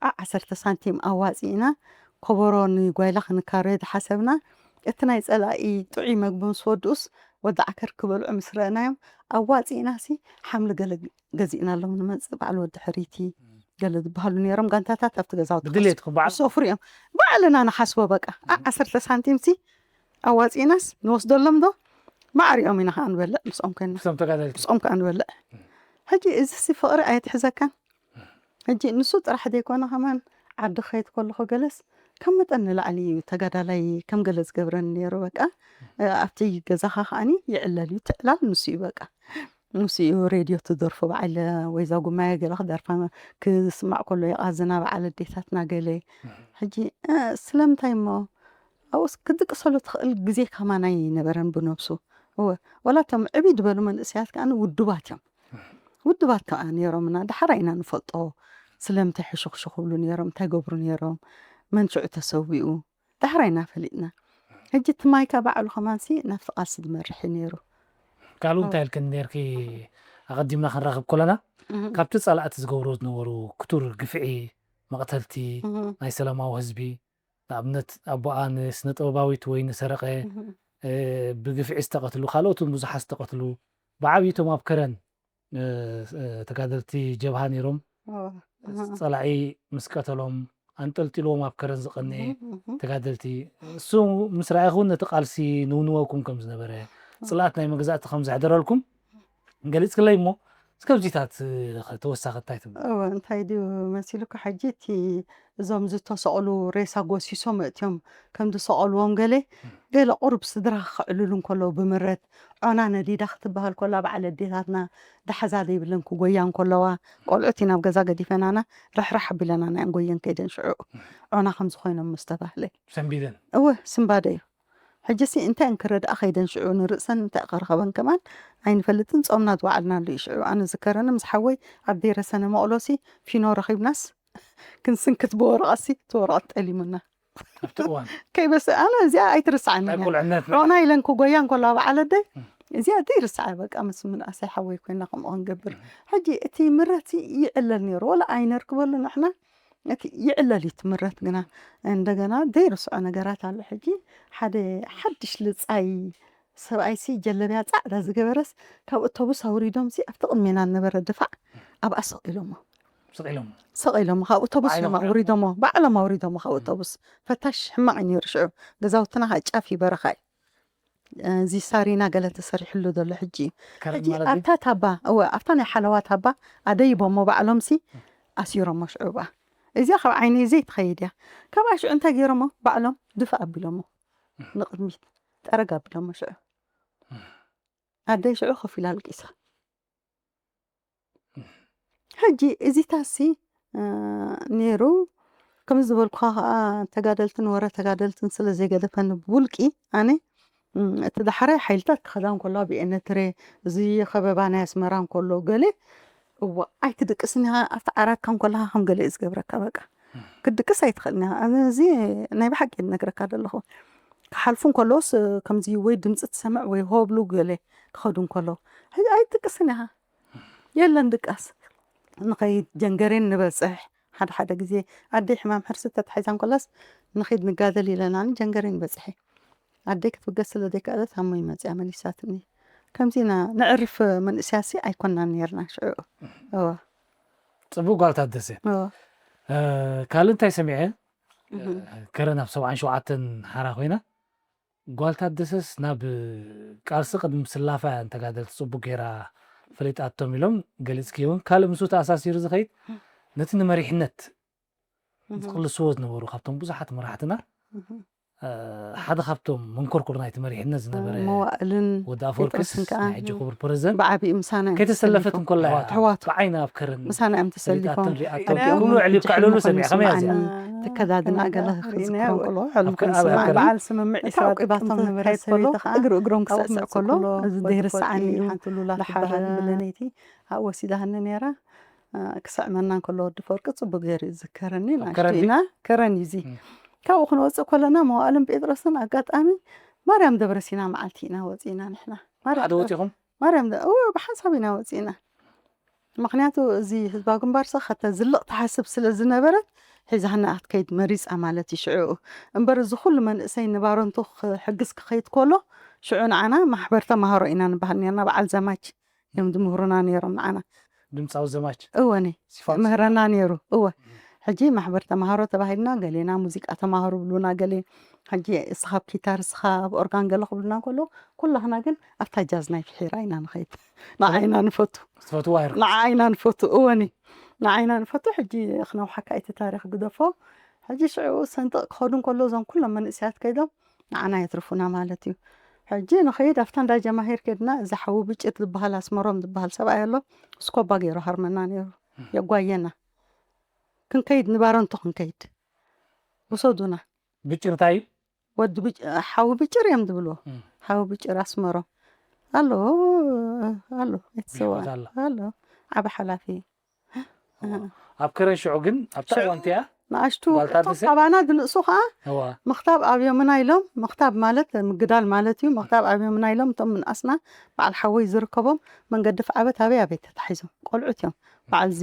ዓ ዓሰርተ ሳንቲም ኣዋፂእና ኮበሮ ንጓይላ ክንካረ ዝሓሰብና እቲ ናይ ፀላኢ ጥዑይ መግቢ ምስ ወድኡስ ወዲ ዓከር ክበልዑ ምስ ረእናዮም ኣዋፂእናሲ ሓምሊ ገለ ገዚእናሎም ንመፅእ በዓል ወዲ ሕሪቲ ገለ ዝበሃሉ ነይሮም ጋንታታት ኣብቲ ገዛውቲ ብድሌትኩም በዓል ዝሰፍሩ እዮም ባዕልና ንሓስቦ በቃ ዓ ዓሰርተ ሳንቲም ሲ ኣዋፂእናስ ንወስደሎም ዶ? ማዕሪኦም ኢና ከዓ ንበልዕ ምስኦም ኮይና። እቶም ተጋደልቲ ምስኦም ከዓ ንበልዕ። ሕጂ እዚሲ ፍቕሪ ኣየትሕዘካን? ሕጂ ንሱ ጥራሕ ዘይኮነ ከማን ዓዲ ክኸይድ ከለኹ ገለስ ካብ መጠን ንላዕሊ እዩ ተጋዳላይ ከም ገለ ዝገብረኒ ነይሩ። በቃ ኣብቲ ገዛኻ ከዓኒ ይዕለል እዩ፣ ትዕላል ንሱ እዩ። በቃ ንሱ እዩ ሬድዮ ትደርፎ፣ በዓል ወይዛ ጉማየ ገለ ክደርፋ ክስማዕ ከሎ የቓዝና፣ በዓል ኣዴታትና ገለ። ሕጂ ስለምንታይ እሞ ኣብኡስ ክትድቅሰሉ ትኽእል ግዜ ከማን ኣይነበረን ብነብሱ። እወ፣ ወላ እቶም ዕብይ ዝበሉ መንእሰያት ከኣ ውዱባት እዮም። ውዱባት ከኣ ነይሮምና፣ ዳሕራ ኢና ንፈልጦ። ስለምንታይ ሕሹኽሹኽ ይብሉ ነይሮም፣ እንታይ ገብሩ ነይሮም፣ መን ሽዑ ተሰዊኡ፣ ዳሕራ ኢና ፈሊጥና። ሕጂ እቲ ማይካ ባዕሉ ከማንሲ ናብቲ ቃልሲ ዝመርሕ እዩ ነይሩ። ካልኡ እንታይ ኢልክን ነርኪ? ኣቐዲምና ክንራኸብ ከለና ካብቲ ጸላእቲ ዝገብሩ ዝነበሩ ክቱር ግፍዒ፣ መቕተልቲ ናይ ሰላማዊ ህዝቢ፣ ንኣብነት ኣቦኣ ንስነ ጥበባዊት ወይ ንሰረቐ ብግፍዒ ዝተቐትሉ፣ ካልኦት እውን ብዙሓት ዝተቐትሉ፣ ብዓብይቶም ኣብ ከረን ተጋደልቲ ጀብሃ ነይሮም። ፀላዒ ምስ ቀተሎም ኣንጠልጢልዎም ኣብ ከረን ዝቐነየ ተጋደልቲ፣ እሱ ምስ ረኣኹ ነቲ ቃልሲ ንውንወኩም ከም ዝነበረ፣ ፅልኣት ናይ መግዛእቲ ከም ዘሕደረልኩም ገሊፅክለይ እሞ፣ እስከ ኣብዚታት ተወሳኺ እንታይ ትብል? እወ፣ እንታይ ድዩ መሲሉካ? ሕጂ እቲ እዞም ዝተሰቕሉ ሬሳ ጎሲሶም መእትዮም ከም ዝሰቐልዎም ገለ ገለ ቁሩብ ስድራ ከዕልሉ እንከለዉ ብምረት፣ ዖና ነዲዳ ክትበሃል ከላ በዓል ኣዴታትና ዳሕዛ ዘይብለን ክጎያ እንከለዋ፣ ቆልዑት ኢና ኣብ ገዛ ገዲፈናና ርሕራሕ ኣቢለና ናይ ኣንጎየን ከይደን ሽዑ ዖና ከምዚ ኮይኖም ምስ ተባህለ ሰንቢደን። እወ ስንባደ እዩ። ሕጂሲ እንታይ እንክረድኣ ከይደን ሽዑ ንርእሰን እንታይ ከረኸበን ከማን ኣይንፈልጥን። ጾምና ዝወዓልናሉ እዩ ሽዑ። ኣነ ዝከረኒ ምስ ሓወይ ኣብ ደይረሰነ መቕሎሲ ፊኖ ረኺብናስ ክንስንክት ብወረቐሲ እቲ ወረቐት ጠሊሙና። ኣብቲ እዋን ከይበስ ኣነ እዚኣ ኣይትርስዓኒ ናይ እያ። ቁልዕነት ሮና ኢለን ክጎያ እንከለዋ በዓል ኣደይ እዚኣ ዘይርስዓ በቃ ምስ ምንኣሰይ ሓወይ ኮይና ከምኡ ክንገብር። ሕጂ እቲ ምረት ይዕለል ነይሩ ወላ ኣይነርክበሉ ንሕና እቲ ይዕለል እዩ ትምረት ግና እንደገና ዘይርስዖ ነገራት ኣሎ። ሕጂ ሓደ ሓድሽ ልፃይ ሰብኣይሲ ጀለብያ ፃዕዳ ዝገበረስ ካብ ኣውቶቡስ ኣውሪዶምሲ ኣብቲ ቅድሜና ዝነበረ ድፋዕ ኣብኣ ሰቒሎሞ ስቕ ኢሎም ሰቒሎሞ ካብ ኣውቶቡስ ብዓይኖም እዮም ኣውሪዶሞ ባዕሎም ኣውሪዶሞ ካብ ኣውቶቡስ ፈታሽ ሕማቕ እዩ ነይሩ ሽዑ ገዛውትና ከዓ ጫፍ እዩ በረኻ እዩ እዚ ሳሪና ገለ ተሰሪሕሉ ዘሎ ሕጂ እዩ ከረን ሕጂ ማለት ድዩ? ኣብታ ታባ እወ ኣብታ ናይ ሓለዋ ታባ ኣደይቦሞ ባዕሎምሲ ኣሲሮሞ ሽዑ ብኣ እዚኣ ካብ ዓይነይ ዘይትኸይድ እያ ካብኣ ሽዑ እንታይ ገይሮሞ ባዕሎም ድፋ ኣቢሎሞ ንቕድሚት ጠረግ ኣቢሎሞ ሽዑ ኣደይ ሽዑ ኮፍ ኢላ ኣልቂሳ ሕጂ እዚታሲ ነይሩ ከምዚ ዝበልኩኻ ከዓ ተጋደልትን ወረ ተጋደልትን ስለ ዘይገደፈኒ ብውልቂ ኣነ እቲ ዳሕራይ ሓይልታት ክኸዳ እንከለዋ ብኤነትሬ እዚ ከበባ ናይ ኣስመራ እንከሎ ገለ እዋ ኣይትድቅስኒ ኣብቲ ዓራትካ እንከለካ ከም ገለ እዩ ዝገብረካ በቃ ክትድቅስ ኣይትኽእልን ኢኻ እዚ ናይ ብሓቂ ዝነግረካ ዘለኹ ክሓልፉ እንከለውስ ከምዚ ወይ ድምፂ ትሰምዕ ወይ ሆብሉ ገለ ክኸዱ እንከለዉ ሕጂ ኣይትድቅስን ኢኻ የለን ድቃስ ንኸይድ ጀንገሬን ንበፅሕ ሓደ ሓደ ግዜ ኣደይ ሕማም ሕርሲ ተታሒዛ እንከላስ ንኺድ ንጋደል ኢለናኒ ጀንገሬን በፅሐ ኣደይ ክትብገስ ስለ ዘይከኣለት ሃሞይ መፅያ መሊሳትኒ ከምዚ ኢና ነዕርፍ መንእስያሲ ኣይኮናን ነርና ሽዑ እወ ፅቡቅ ጓል ታደሰ እወ ካልእ እንታይ ሰሚዐ ከረን ኣብ ሰብዓን ሸውዓተን ሓራ ኮይና ጓል ታደሰስ ናብ ቃልሲ ቅድሚ ምስላፋ እያ ንተጋደልቲ ፅቡቅ ገይራ ፈሊጣቶም ኢሎም ገሊፅክዮ እውን ካልእ ምስኡ ተኣሳሲሩ ዝኸይድ ነቲ ንመሪሕነት ዝቕልስዎ ዝነበሩ ካብቶም ብዙሓት መራሕትና ሓደ ካብቶም መንኮርኮር ናይቲ መሪሕነት ዝነበረ መዋእልን ወዲ ኣፈወርቅስ ጴጥሮስን ከኣ ናይ ሕጂ ክቡር ፕረዚደንት ብዓቢኡ ምሳና እዮም ከይተሰለፈት ተሰሊፎም። እንኮላ እያ ኣሕዋቱ ብዓይና ኣብ ከረን ምሳና እዮም ተሰሊፎም ሪኣቶም እዚኦም ክምዕሊ ክጭኑ ክዕልሉ ኮይኖም ሰሚዐ ከመይ እያ እዚኣ ዝስምዓኒ ትከዳድና ገለ ክዝክሮም ከሎ ኣብ ከ- ኣብ ከረን በዓል ስምምዕ እታ ዕቂባቶም ዝካየድ ከሎ እግሪ እግሮም ክስዕስዕ ከሎ እዚ ዘይርስዓኒ እዩ ሓንቲ ሉላ ትበሃል ብለነይቲ ኣብኡ ወሲዳኒ ነይራ ክስዕመና እንከሎ ወዲ ፈርቂ ፅቡቅ ገይሩ እዩ ዝዝከረኒ ኣብ ናሽቱ ከረን ድዩ? ኢና ከረን እዩ እዚ ካብኡ ክንወፅእ ከለና መዋእልን ጴጥሮስን ኣጋጣሚ ማርያም ደብረሲና መዓልቲ ኢና ወፂእና ንሕና ማርያም ሓደ ወፂኹም ማርያም ደ- እወ ብሓንሳብ ኢና ወፂእና ምክንያቱ እዚ ህዝባዊ ግንባር ሰ ከተዝልቕ ትሓስብ ስለ ዝነበረት ሒዛና ክትከይድ መሪፃ ማለት እዩ ሽዑ እምበር እዚ ኩሉ መንእሰይ ንባረንቱ ክሕግዝ ክኸይድ ከሎ ሽዑ ንዓና ማሕበር ተማሃሮ ኢና ንበሃል ነርና በዓል ዘማች እዮም ዝምህሩና ነይሮም ንዓና ድምፃዊ ዘማች እወኒ ሲፋንስ ምህረና ነይሩ እወ ሕጂ ማሕበር ተማሃሮ ተባሂልና ገሌና ሙዚቃ ተማሃሩ ብሉና ገሌ ሕጂ እስኻ ኣብ ኪታር፣ እስኻ ኣብ ኦርጋን ገለ ክብሉና ከሎ፣ ኩላህና ግን ኣብታ ጃዝ ናይ ፍሒራ ኢና ንኸይድ። ንዓይና ንፈቱ። ትፈትዋ ይሩ ንዓይና ንፈቱ። እወኒ። ንዓይና ንፈቱ። ሕጂ ክነውሓካ እቲ ታሪኽ ግደፎ። ሕጂ ሽዑ ሰንጥቕ ክኸዱ እንከሎ እዞም ኩሎም መንእሰያት ከይዶም ንዓና የትርፉና ማለት እዩ። ሕጂ ንኸይድ ኣብታ እንዳ ጀማሂር ከድና እዚ ሓዊ ብጭር ዝበሃል ኣስመሮም ዝበሃል ሰብኣይ ኣሎ። እስኮባ ገይሩ ሃርመና ነይሩ። የጓየና። ክንከይድ ንባረንቶ ክንከይድ። ውሰዱና። ብጭር እንታይ እዩ? ወዲ ብጭ- ሓዊ ብጭር እዮም ዝብልዎ። እም። ሓዊ ብጭር ኣስመሮም ኣሎ ኣሎ ይትሰዋ ይሕወት ኣሎ። ኣሎ ዓቢ ሓላፊ ኣብ ከረን ሽዑ ግን ኣብታ ሽዑ እዋን እቲኣ ንኣሽቱ ጓል እቶም ታደሰ? ካባና ዝንእሱ ከዓ እዋ ምኽታብ ኣብዮምና ኢሎም ምኽታብ ማለት ምግዳል ማለት እዩ። ምኽታብ ኣብዮምና ኢሎም እቶም ምንኣስና በዓል ሓወይ ዝርከቦም መንገዲ ፍዓበት ኣበይ ኣበይ ተታሒዞም ቆልዑት እዮም። በዓል እዚ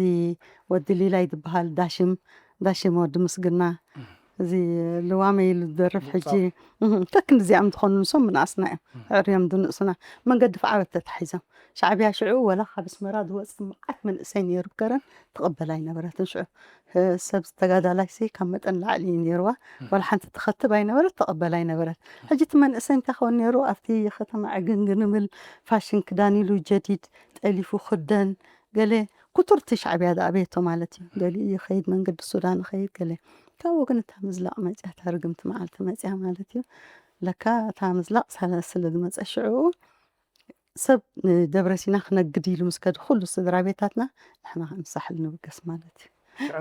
ወዲ ሊላይ ዝበሃል ዳሽም ዳሽም ወዲ ምስግና እዚ ልዋመ ኢሉ ዝደርፍ ሕጂ እህ፣ ከክንዲዚኣም ዝኾኑ ንሶም ምንኣስና እዮም። ኣዕርዮም ዝንእሱና መንገዲ ፍዓበት ተታሒዞም ሻዕብያ ሽዑ ወላ ካብ ኣስመራ ዝወፅእ መዓት መንእሰይ ነይሩ ከረን ትቕበል ኣይነበረትን። ሽዑ ህ- ሰብ ተጋዳላይ ሲ ካብ መጠን ላዕሊ እዩ ነይርዋ። ዋላ ሓንቲ ትኸትብ ኣይነበረት፣ ትቕበል ኣይነበረት። ሕጂ እቲ መንእሰይ እንታይ ክኸውን ነይሩ? ኣብቲ ከተማ ዕግንግንብል ፋሽን ክዳን ኢሉ ጀዲድ ጠሊፉ ክደን ገለ ኩቱርቲ ሻዕብያ ዝኣበየቶ ማለት እዩ። ገሊኡ ይኸይድ መንገዲ ሱዳን ይኸይድ ገለ ካብኡ ግን እታ ምዝላቕ መፅያ እታ ርግምቲ መዓልቲ መፅያ ማለት እዩ። ለካ እታ ምዝላቕ ሳላ ስለ ዝመፀ ሽዑ ሰብ ንደብረ ሲና ክነግድ ኢሉ ምስ ከደ ኩሉ ስድራ ቤታትና ንሕና ክንሳሕል ንብገስ ማለት እዩ።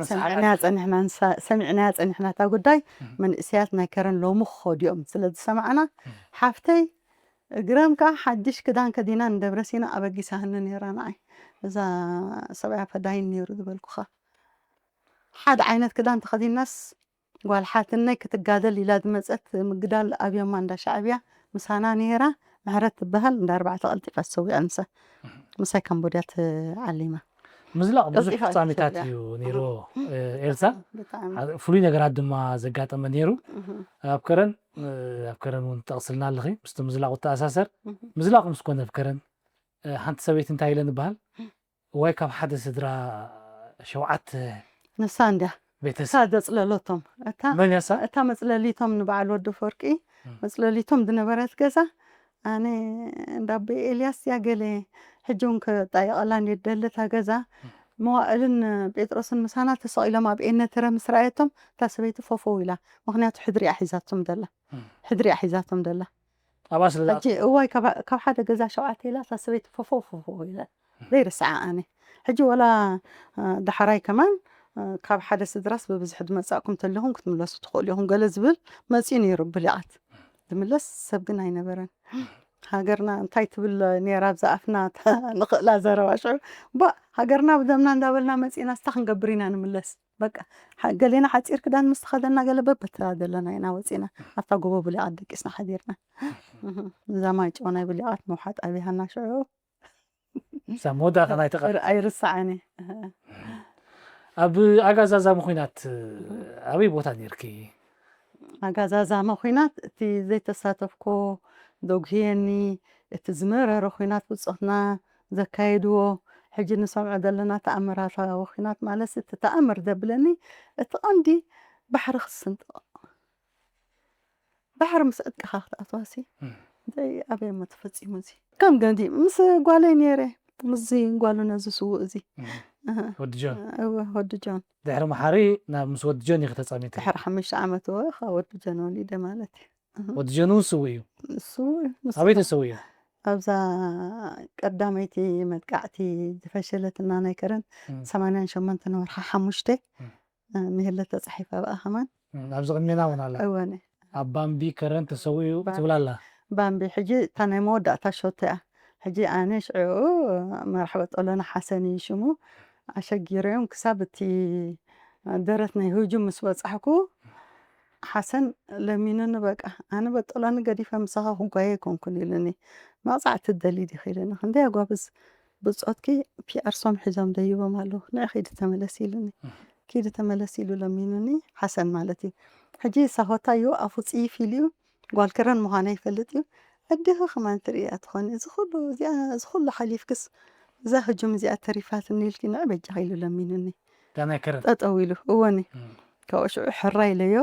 ሰሚዕናያ ፀኒሕና ንሳ- ሰሚዕናያ ፀኒሕና እታ ጉዳይ። መንእሰያት ናይ ከረን ሎሚ ክኸዱ እዮም ስለ ዝሰማዕና ሓፍተይ እግረም ከዓ ሓድሽ ክዳን ከዲና ንደብረ ሲና ኣበጊሳህኒ ነይራ። ንዓይ እዛ ሰብኣያ ፈዳይን ነይሩ ዝበልኩኻ ሓደ ዓይነት ክዳን ተኸዲናስ ጓል ሓትነይ ክትጋደል ኢላ ዝመፀት ምግዳል ኣብዮማ እንዳ ሻዕብያ ምሳና ነይራ። ምሕረት ትበሃል እንዳ ኣርባዕተ ቀልጢፋ ተሰዊኣ ንሳ ምሳይ ካምቦድያ ተዓሊማ። ምዝላቕ ብዙሕ ቀልጢፋ ፍጻሜታት ተሰዊኣ። እዩ ነይሩ። ኤልሳ ብጣዕሚ ሓደ ፍሉይ ነገራት ድማ ዘጋጠመ ነይሩ። እህ፣ ኣብ ከረን ኣብ ከረን እውን ትጠቕስልና ኣለኺ ምስቲ ምዝላቕ ተኣሳሰር። እህ። ምዝላቕ ምስ ኮነ ኣብ ከረን ሓንቲ ሰበይቲ እንታይ ኢለን ዝበሃል ወይ ካብ ሓደ ስድራ ሸውዓተ ንሳ እንድያ ቤተሰብ እታ ዘፅለለቶም እታ መን ያሳ እታ መፅለሊቶም ንበዓል ወዲ ፈርቂ እም። መፅለሊቶም ዝነበረት ገዛ ኣነ እንዳ ኣቦይ ኤልያስ እያ ገለ ሕጂ እውን ክጣየቐላ እንዴት ደሊ እታ ገዛ መዋእልን ጴጥሮስን ምሳና ተሰቒሎም ኣብ ኤነትረ ምስ ረኣየቶም እታ ሰበይቲ ፈፈው ኢላ። ምክንያቱ ሕድሪያ ሒዛቶም ደላ እም። ሕድሪያ ሒዛቶም ደላ ኣብኣ ስለ ሕጂ እዋይ ካብ ካብ ሓደ ገዛ ሸውዓተ ኢላ እታ ሰበይቲ ፈፈው ፈፈው ኢላ ዘይርስዓ ኣነ ሕጂ ወላ እ፣ ዳሕራይ ከማን እ፣ ካብ ሓደ ስድራስ ብብዝሒ ዝመጻእኩም ተለኹም ክትምለሱ ትኽእሉ ኢኹም ገለ ዝብል መጺኡ ነይሩ ብሊቓት ዝምለስ ሰብ ግን ኣይነበረን። ሃገርና እንታይ ትብል ነይራ ኣብዛ ኣፍና ንኽእላ ዘረባ ሽዑ ባ ሃገርና ብደምና እንዳበልና መጺና ስታ ክንገብር ኢና ንምለስ በቃ ሓ- ገሌና ሓፂር ክዳን ምስ ተኸደና ገለ በበታ ዘለና ኢና ወፂና ኣብታ ጎቦ ብሊቓት ደቂስና ሓዲርና። እህ፣ እዛ ማይ ጨው ናይ ብሊቓት ምውሓጥ ኣብያሃና ሽዑ ሳብ መወዳእታ ናይቲ ቃል ር- ኣይርስዓኒ። እህ። ኣብ ኣጋዛዛሚ ኩናት ኣበይ ቦታ ነርኪ? ኣጋዛዛሚ ኩናት እቲ ዘይተሳተፍኮ ዘጉህየኒ እቲ ዝመረረ ኩናት ብፆትና ዘካየድዎ ሕጂ ንሰምዖ ዘለና ተኣምራታዊ ኩናት ማለት እቲ ተኣምር ዘብለኒ እቲ ቀንዲ ባሕሪ ክትስንጥቕ ባሕሪ ምስ ዕጥቅኻ ክትኣትዋሲ እም። እንታይ ኣበይ እሞ ተፈፂሙ እዚ ከም ገንዲ ምስ ጓለይ ነይረ ምስዚ ጓሉ ነዚ ስውእ እዚ እም። እህ፣ ወዲ ጆን እወ ወዲ ጆን ድሕሪ መሓሪ ናብ ምስ ወዲ ጆን ኢኺ ተፃሚተ? ድሕሪ ሓሙሽተ ዓመት እወ ካብ ወዲ ጆን ወሊደ ማለት እዩ። እህ፣ ወዲ ጆን እውን ስውእ እዩ። ስውእ እዩ፣ ንሱ ኣበይ ተሰውኡ እዩ? ኣብዛ ቀዳመይቲ መጥቃዕቲ ዝፈሸለትና ናይ ከረን እም። ሰማንያን ሸሞንተን ወርሓ ሓሙሽተ እም። ምህለት ተፃሒፋ ብኣ ከማን እም፣ ኣብዚ ቅድሜና እውን ኣላ። እወነ ኣብ ባምቢ ከረን ተሰዊኡ ባ- ትብል ኣላ። ባምቢ ሕጂ እታ ናይ መወዳእታ ሸቶ እያ። ሕጂ ኣነ ሽዑ መራሕበ ጦሎና ሓሰን እዩ ሽሙ ኣሸጊረዮም ክሳብ እቲ ደረት ናይ ህጁም ምስ በጻሕኩ ሓሰን ለሚኑኒ በቃ ኣነ በጦሎኒ ገዲፈ ምሳኻ ክጓየ ኣይኮንኩን ኢሉኒ። መቕጻዕቲ ትደሊ ዲኺ ኢሉኒ ክንደይ ኣጓብዝ ብጾትኪ ፒኣርሶም ሒዞም ደይቦም ኣለዉ ንዒ ኺዲ ተመለሲ ኢሉኒ። ኪዲ ተመለሲ ኢሉ ለሚኑኒ ሓሰን ማለት እዩ። ሕጂ ሳሆታ እዩ ኣፉ ጽይፍ ኢሉ እዩ ጓል ከረን ምዃና ይፈልጥ እዩ። ኣዴኺ ከማን ትርእያ ትኾኒ እዚ ኩሉ እዚኣ እዚ ኩሉ ሓሊፍክስ እዛ ህጁም እዚኣ ተሪፋትኒ ኢልኪ ንዕ በጃኺ ኢሉ ለሚኑኒ። እታ ናይ ከረን ጠጠው ኢሉ እወኒ እም። ካብኡ ሽዑ ሕራ ኢለዮ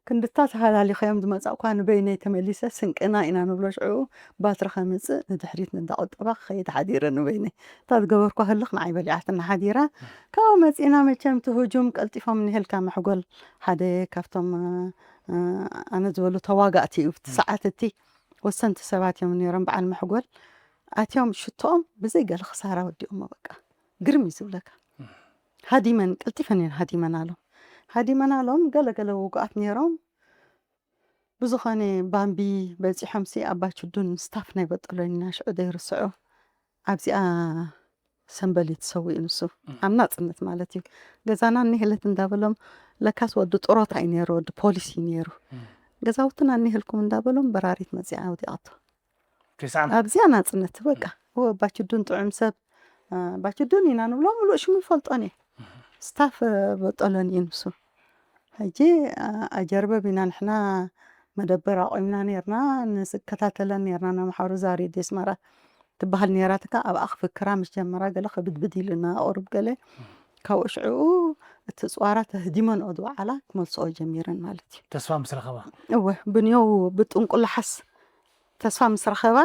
ክንድታት ሃላሊኸዮም ዝመጻእኳ ንበይነይ ተመሊሰ ስንቅና ኢና ንብሎ። ሽዑ ባትሪ ከምጽእ ንድሕሪት እንዳቆጠባ ክኸይድ ሓዲረ ንበይነይ። እታ ዝገበርኳ ህልኽ ንዓይ በሊዓትና ሓዲራ። ካብኡ መጺእና መቸም እቲ ህጁም ቀልጢፎም እኒሄልካ መሕጎል ሓደ ካብቶም፣ እ፣ ኣነ ዝበሉ ተዋጋእቲ እዩ። እቲ ሰዓት እቲ ወሰንቲ ሰባት እዮም ነይሮም በዓል መሕጎል። ኣትዮም ሽቶኦም ብዘይ ገለ ክሳራ ወዲኦሞ በቃ። ግርም እዩ ዝብለካ። ሃዲመን ቀልጢፈን እየን ሃዲመን ኣሎም። ሃዲመን ኣሎም ገለ ገለ ውጉኣት ነይሮም። ብዝኾነ ባምቢ በጺሖምሲ ኣባ ችዱን ስታፍ ናይ በጠሎኒና ሽዑ ዘይርስዑ። ኣብዚኣ ሰንበሊት ሰዊኡ ንሱ። እም። ኣብ ናጽነት ማለት እዩ። ገዛና እኒህለት እንዳበሎም ለካስ ወዲ ጥሮታ እዩ ነይሩ፣ ወዲ ፖሊስ እዩ ነይሩ። እም። ገዛውትና እኒህልኩም እንዳበሎም በራሪት መጺኣ ኣውዲቓቶ። ቴስዓን ኣብዚኣ ናጽነት በቃ። እም። ወ ባችዱን ጥዑም ሰብ፣ አ፣ ባችዱን ኢና ንብሎ፣ ምሉእ ሽሙ ይፈልጦን እየ። እም። ስታፍ፣ አ፣ በጠሎን እዩ ንሱ። ሕጂ፣ አ፣ ኣጀርበብ ኢና ንሕና መደበር ኣቑምና ነይርና፣ ንስከታተለን ነይርና፣ ናምሓሩ ዛሬ ዴስማራ ትበሃል ነይራ። ትካ ኣብኣ ክፍክራ ምስ ጀመራ ገለ ክብድብድ ኢሉና ቁሩብ ገለ። እም። ካብኡ ሽዑ እቲ ጽዋራ ተህዲመንኦ ዝወዓላ ክመልስኦ ጀሚረን ማለት እዩ። ተስፋ ምስ ረኸባ። እወ፣ ብንዮው ብጥንቁላሓስ ተስፋ ምስ ረኸባ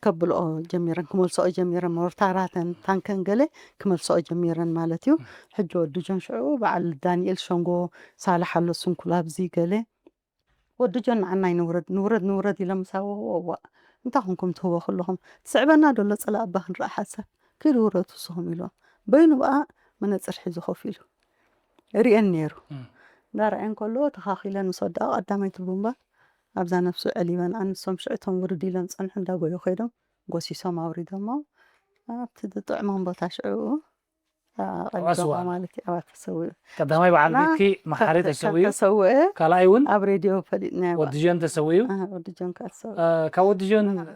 ከብልኦ ጀሚረን፣ ክመልስኦ ጀሚረን፣ ሞርታራተን ታንከን ገለ ክመልስኦ ጀሚረን ማለት እዩ። እም። ሕጂ ወዲ ጆን ሽዑ በዓል ዳንኤል ሸንጎ ሳልሕ ኣሎ፣ ስንኩል ኣብዚ ገለ። ወዲ ጆን ንዓና ይንውረድ፣ ንውረድ፣ ንውረድ ኢሎም ምስ ሃወዎ፣ እዋእ፣ እንታይ ኮንኩም ትህቦ ከለኹም? ትስዕበና ዶ ኣሎ ጸላእ ኣባ ክንረኣ ሓንሳብ? ኪዱ ውረዱ ንስኹም ኢሎም። በይኑ በኣ መነጽር ሒዙ ኮፍ ኢሉ። ሪኤን ነይሩ። እም። እንዳረኣየን ከሎ ተኻኺለን ምስ ወደኣ ቀዳመይቲ ቡምባ ኣብዛ ነፍሱ ዕሊበን፣ ኣንሶም ሽዑ እቶም ውርድ ኢሎም ዝጸንሑ እንዳጎዩ ከይዶም ጎሲሶም ኣውሪዶሞ ኣብቲ ዝጥዕሞም ቦታ ሽዑ ኣቐሊዶሞ ተዋስዋ። ማለት እዩ። ኣባ ተሰዊኡ። ቀዳማይ በዓል እና ቤትኪ መሓሪ ከ-፣ ተሰዊኡ፣ ተሰውአ። ካልኣይ እውን ኣብ ሬድዮ ፈሊጥናዮ። ወዲ ጆን ተሰዊኡ። ኣህ፣ ወዲ ጆን ከዓ ተሰውአ። እ፣ ካብ ወዲ ጆን ኣህ።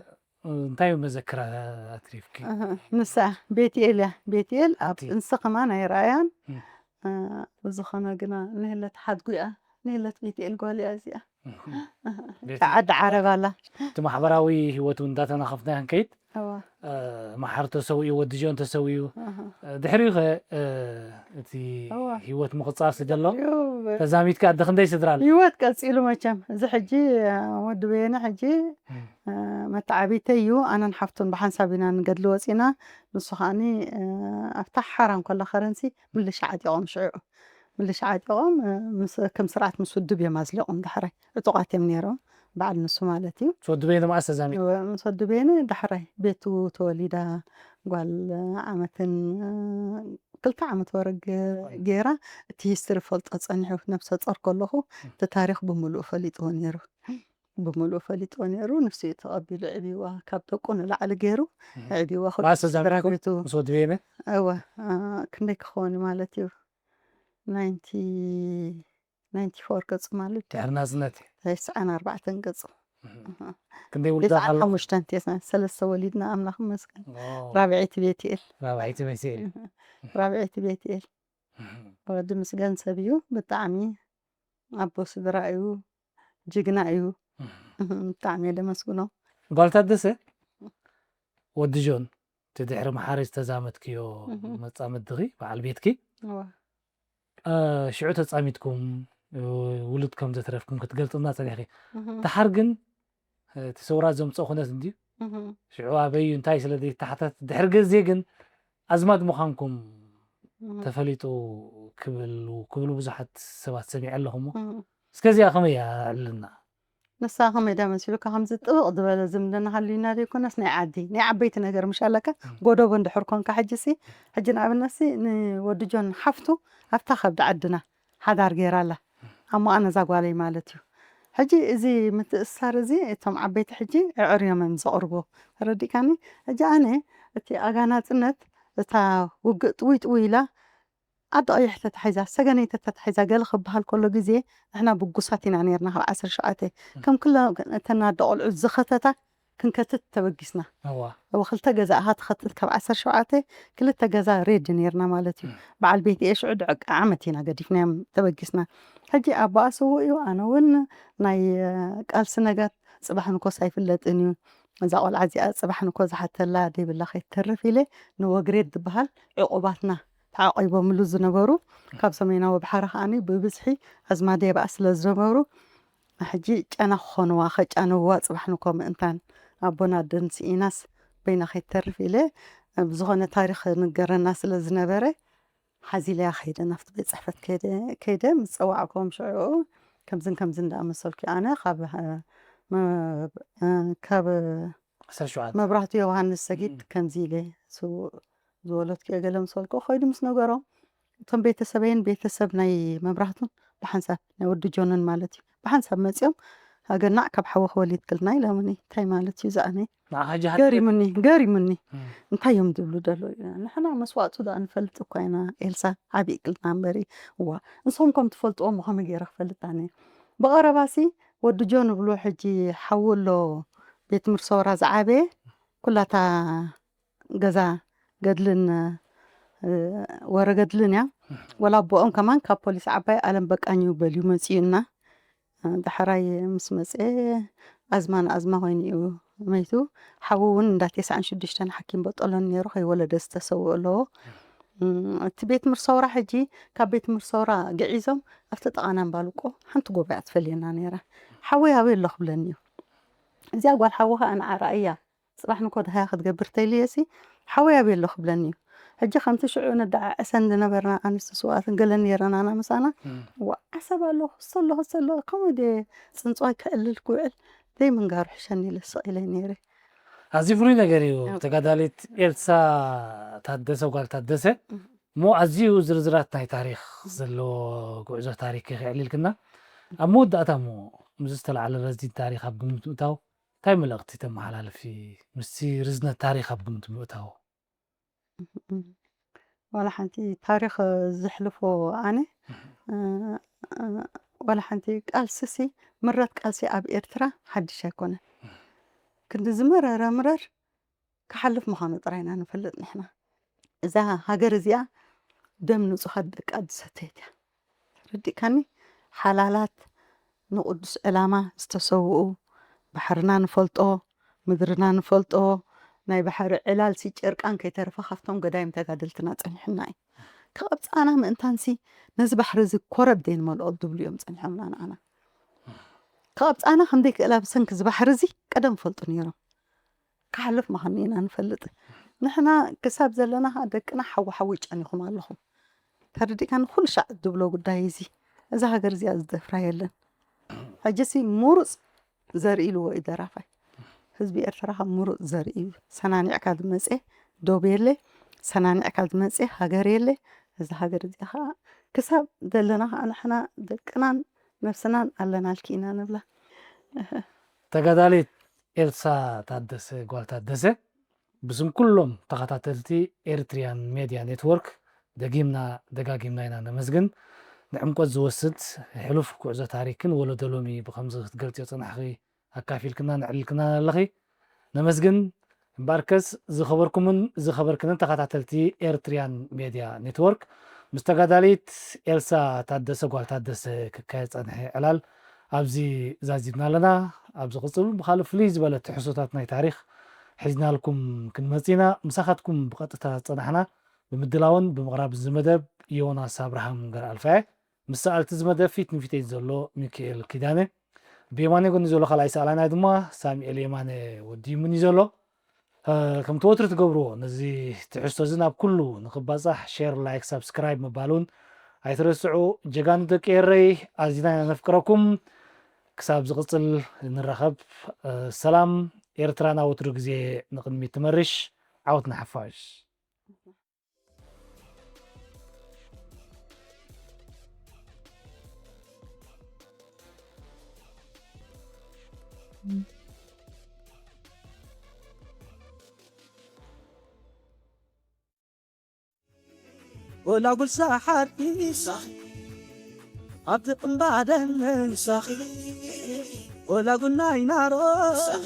እንታይ መዘክራ ኣትሪፍኪ? ኣህ፣ ንሳ ቤትኤል እያ። ቤትኤል ኣብ ኣቲ። እንስኽማ ናይ ረኣያን። እም። እ፣ ብዝኾነ ግና ንህለት ሓድጉ እያ። ንህለት ቤትኤል ጓል እያ እዚኣ። እም። ኣህ፣ ቤት-፣ ዓዲ ዓረብ ኣላ። እቲ ማሕበራዊ ህይወት እውን እንዳተናኸፍና ክንከይድ፣ እዋ። እ፣ መሓር ተሰዊኡ፣ ወዲ ጆን ተሰዊኡ። ኣህ። እ፣ ድሕሪኡ ኸ፣ እ፣ እቲ እዋ። ህይወት ምቕጻል ስለ ዘሎ፣ ድሕሪኡ ብ-፣ ተዛሚድካ ኣደ ክንደይ ስድራ ኣሎ? ህይወት ቀጺሉ መቸም። እዚ ሕጂ፣ እ፣ ወዲ በየነ ሕጂ፣ እም። እ፣ መተዓቢተይ እዩ። ኣነን ሓፍቱን ብሓንሳብ ኢና ንገድሊ ወጺና። ንሱ ኸኣኒ፣ እ፣ ኣብታ ሓራ እንከሎ ከረንሲ ምልሻ ዓጢቖም ሽዑ። ምልሻ ዓጢቖም፣ እ፣ ምስ፣ ከም ስርዓት ምስ ውድብ እዮም ኣዝሊቖም ዳሕራይ። ዕጡቓት እዮም ነይሮም። በዓል ንሱ ማለት እዩ። ምስ ወዲ በየነ መዓስ ተዛሚዱ? እወ፣ ምስ ወዲ በየነ ዳሕራይ። ቤቱ ተወሊዳ ጓል ዓመትን፣ እ፣ ክልተ ዓመት ወረ ገ-፣ ገይራ። እቲ ሂስትሪ ፈልጦ ጸኒሑ። ነብሰ ጾር ከለኹ እም። እቲ ታሪኽ ብምሉኡ ፈሊጥዎ ነይሩ። ብምሉኡ ፈሊጥዎ ነይሩ። ንሱ እዩ ተቐቢሉ ዕብይዋ። ካብ ደቁ ንላዕሊ ገይሩ እም። ዕብይዋ። ኩሉ መዓስ ተዛሚድኩም ስድራ ቤቱ። ምስ ወዲ በየነ? እወ፣ እ፣ ክንደይ ክኸውን ማለት እዩ? ናይንቲ ናይንቲ ፎር ገጹ ማለት እዩ። ድሕሪ ናጽነት እዩ። ተስዓን ኣርባዕተን ገጹ። እህ። እህ። ክንደይ ውልዳ ተስዓን ኣሎ? ሓሙሽተን፣ ተስዓን ሰለስተ ወሊድና፣ ኣምላኽ ይመስገን። ኦ። ራብዐይቲ ቤትኤል። ራብዐይቲ ቤትኤል። እህ። ራብዐይቲ ቤትኤል። እህ። ወዲ ምስገን ሰብ እዩ፣ ብጣዕሚ ኣቦ ስድራ እዩ፣ ጅግና እዩ። እህ። እህ፣ ብጣዕሚ እየ ደመስግኖ። ጓል ታደሰ፣ ወዲ ጆን፣ እቲ ድሕሪ መሓሪ ዝተዛመድክዮ እህ። መጻምድኺ፣ በዓል ቤትኪ፣ እዋ። እ፣ ሽዑ ተጻሚድኩም፣ እ፣ ውሉድ ከም ዘትረፍኩም ክትገልጽልና ጸኒሕኪ። እህ። ደሓር ግን፣ እ፣ እቲ ሰውራ ዘምጽኦ ኩነት እንድዩ። እህ። ሽዑ ኣበይ እዩ፣ እንታይ ስለ ዘይተሓተት፣ ድሕሪ ግዜ ግን ኣዝማድ ምዃንኩም እህ። ተፈሊጡ ክብል፣ ክብሉ ብዙሓት ሰባት ሰሚዐ ኣለኹ እሞ፣ እህ። እስከ እዚኣ ከመይ እያ ኣዕልልና? ንሳ ከመይ ድያ መሲሉካ? ከምዚ ጥብቕ ዝበለ ዝምድና ሃልዩና ዘይኮነስ ናይ ዓዲ፣ ናይ ዓበይቲ ነገር ምሽ ኣለካ? እም። ጎደቦ እንድሕር ኮንካ ሕጂሲ፣ ሕጂ ንኣብነትሲ ንወዲ ጆን ሓፍቱ ኣብታ ከብዲ ዓድና ሓዳር ገይራ ኣላ። እም። ኣሞኣ ነዛ ጓለይ ማለት እዩ። ሕጂ እዚ ምትእስሳር እዚ እቶም ዓበይቲ ሕጂ ኣዕርዮም እዮም ዘቕርብዎ። ተረዲእካኒ? ሕጂ ኣነ እቲ ኣጋ ናጽነት እታ ውግእ ጥውይ ጥውይ ኢላ ዓዲ ቀይሕ ተታሒዛ፣ ሰገነይ ተታሒዛ ገለ ክበሃል ከሎ ግዜ ንሕና ብጉሳት ኢና ነይርና ካብ ዓሰርተ ሸውዓተ። እም። ከም ኩለን እተን ኣደ ቆልዑ ዝኸተታ ክንከትት ተበጊስና። እዋ። እወ፣ ክልተ ገዛ ኢኻ ትኸትት ካብ ዓሰርተ ሸውዓተ፣ ክልተ ገዛ ሬድ ነይርና ማለት እዩ። እም። በዓል ቤት እየ ሽዑ ድዕቂ ዓመት ኢና ገዲፍናዮም ተበጊስና። ሕጂ ኣቦኣ ስዉእ እዩ፣ ኣነ እውን ናይ፣ እ፣ ቃልሲ ነገር ጽባሕ ንኮስ ኣይፍለጥን እዩ። እዛ ቆልዓ እዚኣ ጽባሕ ንኮ ዝሓተላ ደይብላ ከይትተርፍ ኢለ ንወግሬድ ዝበሃል ዕቑባትና ተዓቂቦምሉ ዝነበሩ፣ ካብ ሰሜናዊ ባሕሪ ከዓኒ ብብዝሒ ኣዝማድ የብኣ ስለ ዝነበሩ፣ ሕጂ ጨና ክኾንዋ፣ ከጫንዋ ጽባሕ ንኮ ምእንታን ኣቦና ኣደን ስኢናስ በይና ከይትተርፍ ኢለ፣ ብዝኾነ ታሪኽ ንገረና ስለ ዝነበረ፣ ሓዚለያ ከይደ ናብቲ ቤት ጽሕፈት ከይደ፣ ከይደ ምስ ጸዋዕኩም ሽዑ ከምዝን ከምዝን እንዳኣመሰልኩ ኣነ ካብ፣ እ፣ መ-፣ እ፣ ካብ ዓሰርተ ሸውዓተ። መብራህቱ ዮሃንስ ሰጊድ እም። ከምዚ ኢለ ስውእ ዝወለድኩ እየ ገለ ምስ በልኩ ከይዱ ምስ ነገሮም እቶም ቤተሰበይን ቤተሰብ ናይ መብራህቱን ብሓንሳብ ናይ ወዲ ጆንን ማለት እዩ ብሓንሳብ መጺኦም ሃገርናዕ ካብ ሓዊ ክወሊድ ክልና ኢሎምኒ። እንታይ ማለት እዩ ዝኣነ? ንዓኻ ሕጂ ሃገር ገሪሙኒ፣ ገሪሙኒ። እም። እንታይ እዮም ዝብሉ ደሎ? ንሕና መስዋእቱ ደኣ ንፈልጥ እኳ ኢና ኤልሳ፣ ዓቢ ይቅልና እምበሪ። እዋ፣ ንስኹም ከም ትፈልጥዎ እሞ ከመይ ገይረ ክፈልጥ ኣነ? ብቐረባሲ ወዲ ጆን ብሎ ሕጂ ሓዉ ኣሎ፣ ቤት ምርሰ ወራ ዝዓበየ፣ ኩላታ ገዛ ገድልን፣ እ፣ ወረ ገድልን እያ። ወላ ኣቦኦም ከማን ካብ ፖሊስ ዓባይ ኣለም በቃኝ እዩ በልዩ መጺኡና። እ፣ ዳሕራይ ምስ መጸ ኣዝማ ንኣዝማ ኮይኑ እዩ መይቱ። ሓዉ እውን እንዳ ተስዓን ሽዱሽተን ሓኪም በጠሎን ነይሩ፣ ከይወለደ ዝተሰውእ ኣለዎ። እም፣ እቲ ቤት ምርሰውራ ሕጂ ካብ ቤት ምርሰውራ ግዒዞም ኣብቲ ጥቓና እምባልቆ ሓንቲ ጎባያ ትፈልየና ነይራ። ሓወይ ኣበይ ኣሎ ክብለኒ እዩ። እዚኣ ጓል ሓውኻ ኣነ ዓራእያ ጽባሕ ንኮ ደሃያ ክትገብር ተይልየሲ ሓወይ ኣበይ ኣሎ ክብለኒ እዩ። ሕጂ ከምቲ ሽዑ ንደዓዕሰን ዝነበርና ኣንስቲ ስውኣትን ገለን ነይረናና ምሳና፣ እም። ዋ ዓሰብ ኣሎ፣ ክሶ ኣሎ፣ ክሶ ኣሎ፣ ከምኡ ድየ ጽንጽዋይ ከዕልል ክውዕል ዘይምንጋሩ ሕሸኒ ኢለ ስቕ ኢለ ነይረ። ኣዝዩ ፍሉይ ነገር እዩ። ኦኬ። ተጋዳሊት ኤልሳ ታደሰ፣ ጓል ታደሰ፣ እም። እሞ ኣዝዩ ዝርዝራት ናይ ታሪኽ ዘለዎ ጉዕዞ ታሪክ ከዕሊልክና፣ ኣብ መወዳእታ እሞ ምስ ዝተላዕለ ረዚን ታሪኽ ኣብ ግምት ምእታው እንታይ መልእኽቲ ተመሓላልፊ? ምስቲ ርዝነት ታሪኽ ኣብ ግምት ምእታው። እም። ዋላ ሓንቲ ታሪኽ ዘሕልፎ ኣነ፣ እም። እ፣ እ፣ ዋላ ሓንቲ ቃልስሲ፣ ምረት ቃልሲ ኣብ ኤርትራ ሓድሽ ኣይኮነን። እም። ክንዲ ዝመረረ ምረር ክሓልፍ ምዃኑ ጥራይ ኢና ንፈልጥ ንሕና። እዛ ሃገር እዚኣ ደም ንጹሃት ደቃ ዝሰተየት እያ። ተረዲእካኒ? ሓላላት ንቕዱስ ዕላማ ዝተሰውኡ፣ ባሕርና ንፈልጦ፣ ምድርና ንፈልጦ፣ ናይ ባሕሪ ዕላልሲ ጨርቃን ከይተረፈ ካብቶም ገዳይም ተጋደልትና ጸኒሑና እዩ። ክቐብጻና ምእንታንሲ ነዚ ባሕሪ እዚ ኮረብ ዘይንመልኦ ድብሉ እዮም ጸኒሖምና ንዓና። ክቐብጻና ከም ዘይክእላ ብሰንኪ እዚ ባሕሪ እዚ ቀደም ፈልጡ ነይሮም። ክሓልፍ ምዃኑ ኢና ንፈልጥ። ንሕና ክሳብ ዘለና ኸዓ ደቅና ሓዊ ሓዊ ጨኒኹም ኣለኹም። ተረዲእካኒ? ኩሉ ሻዕ ድብሎ ጉዳይ እዚ። እዛ ሃገር እዚኣ ዝደፍራ የለን። ሕጂሲ ምሩፅ ዘርኢ ኢልዎ እዩ ደራፋይ። ህዝቢ ኤርትራ ኸዓ ምሩፅ ዘርኢ እዩ። ሰናኒዕካ ዝመፀ ዶብ የለ፣ ሰናኒዕካ ዝመፀ ሃገር የለ። እዛ ሃገር እዚኣ ኸዓ ክሳብ ዘለና ኸዓ ንሕና ደቅናን ነብስናን ኣለናልኪ ኢና ንብላ። እህ። ተጋዳሊት ኤልሳ ታደሰ፣ ጓል ታደሰ፣ ብስም ኩሎም ተኸታተልቲ ኤሪትሪያን ሜድያ ኔትወርክ ደጊምና ደጋጊምና ኢና ነመስግን። ንዕምቆት ዝወስድ ሕሉፍ ጉዕዞ ታሪክን ወለዶ ሎሚ ብኸምዚ ክትገልጽዮ ጸናሕኺ ኣካፊልክና ነዕልልክና ኣለኺ። ነመስግን። እምበኣርከስ ዝኸበርኩምን ዝኸበርክንን ተኸታተልቲ ኤሪትሪያን ሜድያ ኔትወርክ፣ ምስ ተጋዳሊት ኤልሳ ታደሰ፣ ጓል ታደሰ፣ ክካየድ ጸንሐ ዕላል ኣብዚ ዛዚምና ኣለና። ኣብ ዝቕጽል እውን ብኻልእ ፍልይ ዝበለ ትሕዝቶታት ናይ ታሪኽ ሒዝናልኩም ክንመጽእ ኢና። ምሳኻትኩም ብቐጥታ ዝጸናሕና ብምድላውን ብምቕራብን እዚ መደብ ዮናስ ኣብርሃም ገረኣልፋ እየ። ምስ ሰኣልቲ እዚ መደብ ፊት ንፊተይ ዘሎ ሚካኤል ኪዳነ፣ ብየማነይ ጎኒ ዘሎ ካልኣይ ሰኣላና ድማ ሳሙኤል የማነ ወዲ ይሙን እዩ ዘሎ። እ፣ ከምቲ ወትሩ ትገብርዎ፣ ነዚ ትሕዝቶ እዚ ናብ ኩሉ ንኽባጻሕ ሼር፣ ላይክ፣ ሳብስክራይብ ምባል እውን ኣይትረስዑ። ጀጋኑ ደቂ ኤረይ፣ ኣዚና ኢና ነፍቅረኩም። ክሳብ ዝቕጽል ንራኸብ። እ፣ ሰላም። ኤርትራና ወትሩ ግዜ ንቕድሚት ትመርሽ። ዓወት ንሓፋሽ። ወላ ጉልሳ ሓርኪ ሳኺ ኣብቲ ቅምባደን ሳኺ ወላ ጉናይ ናሮ ሳኺ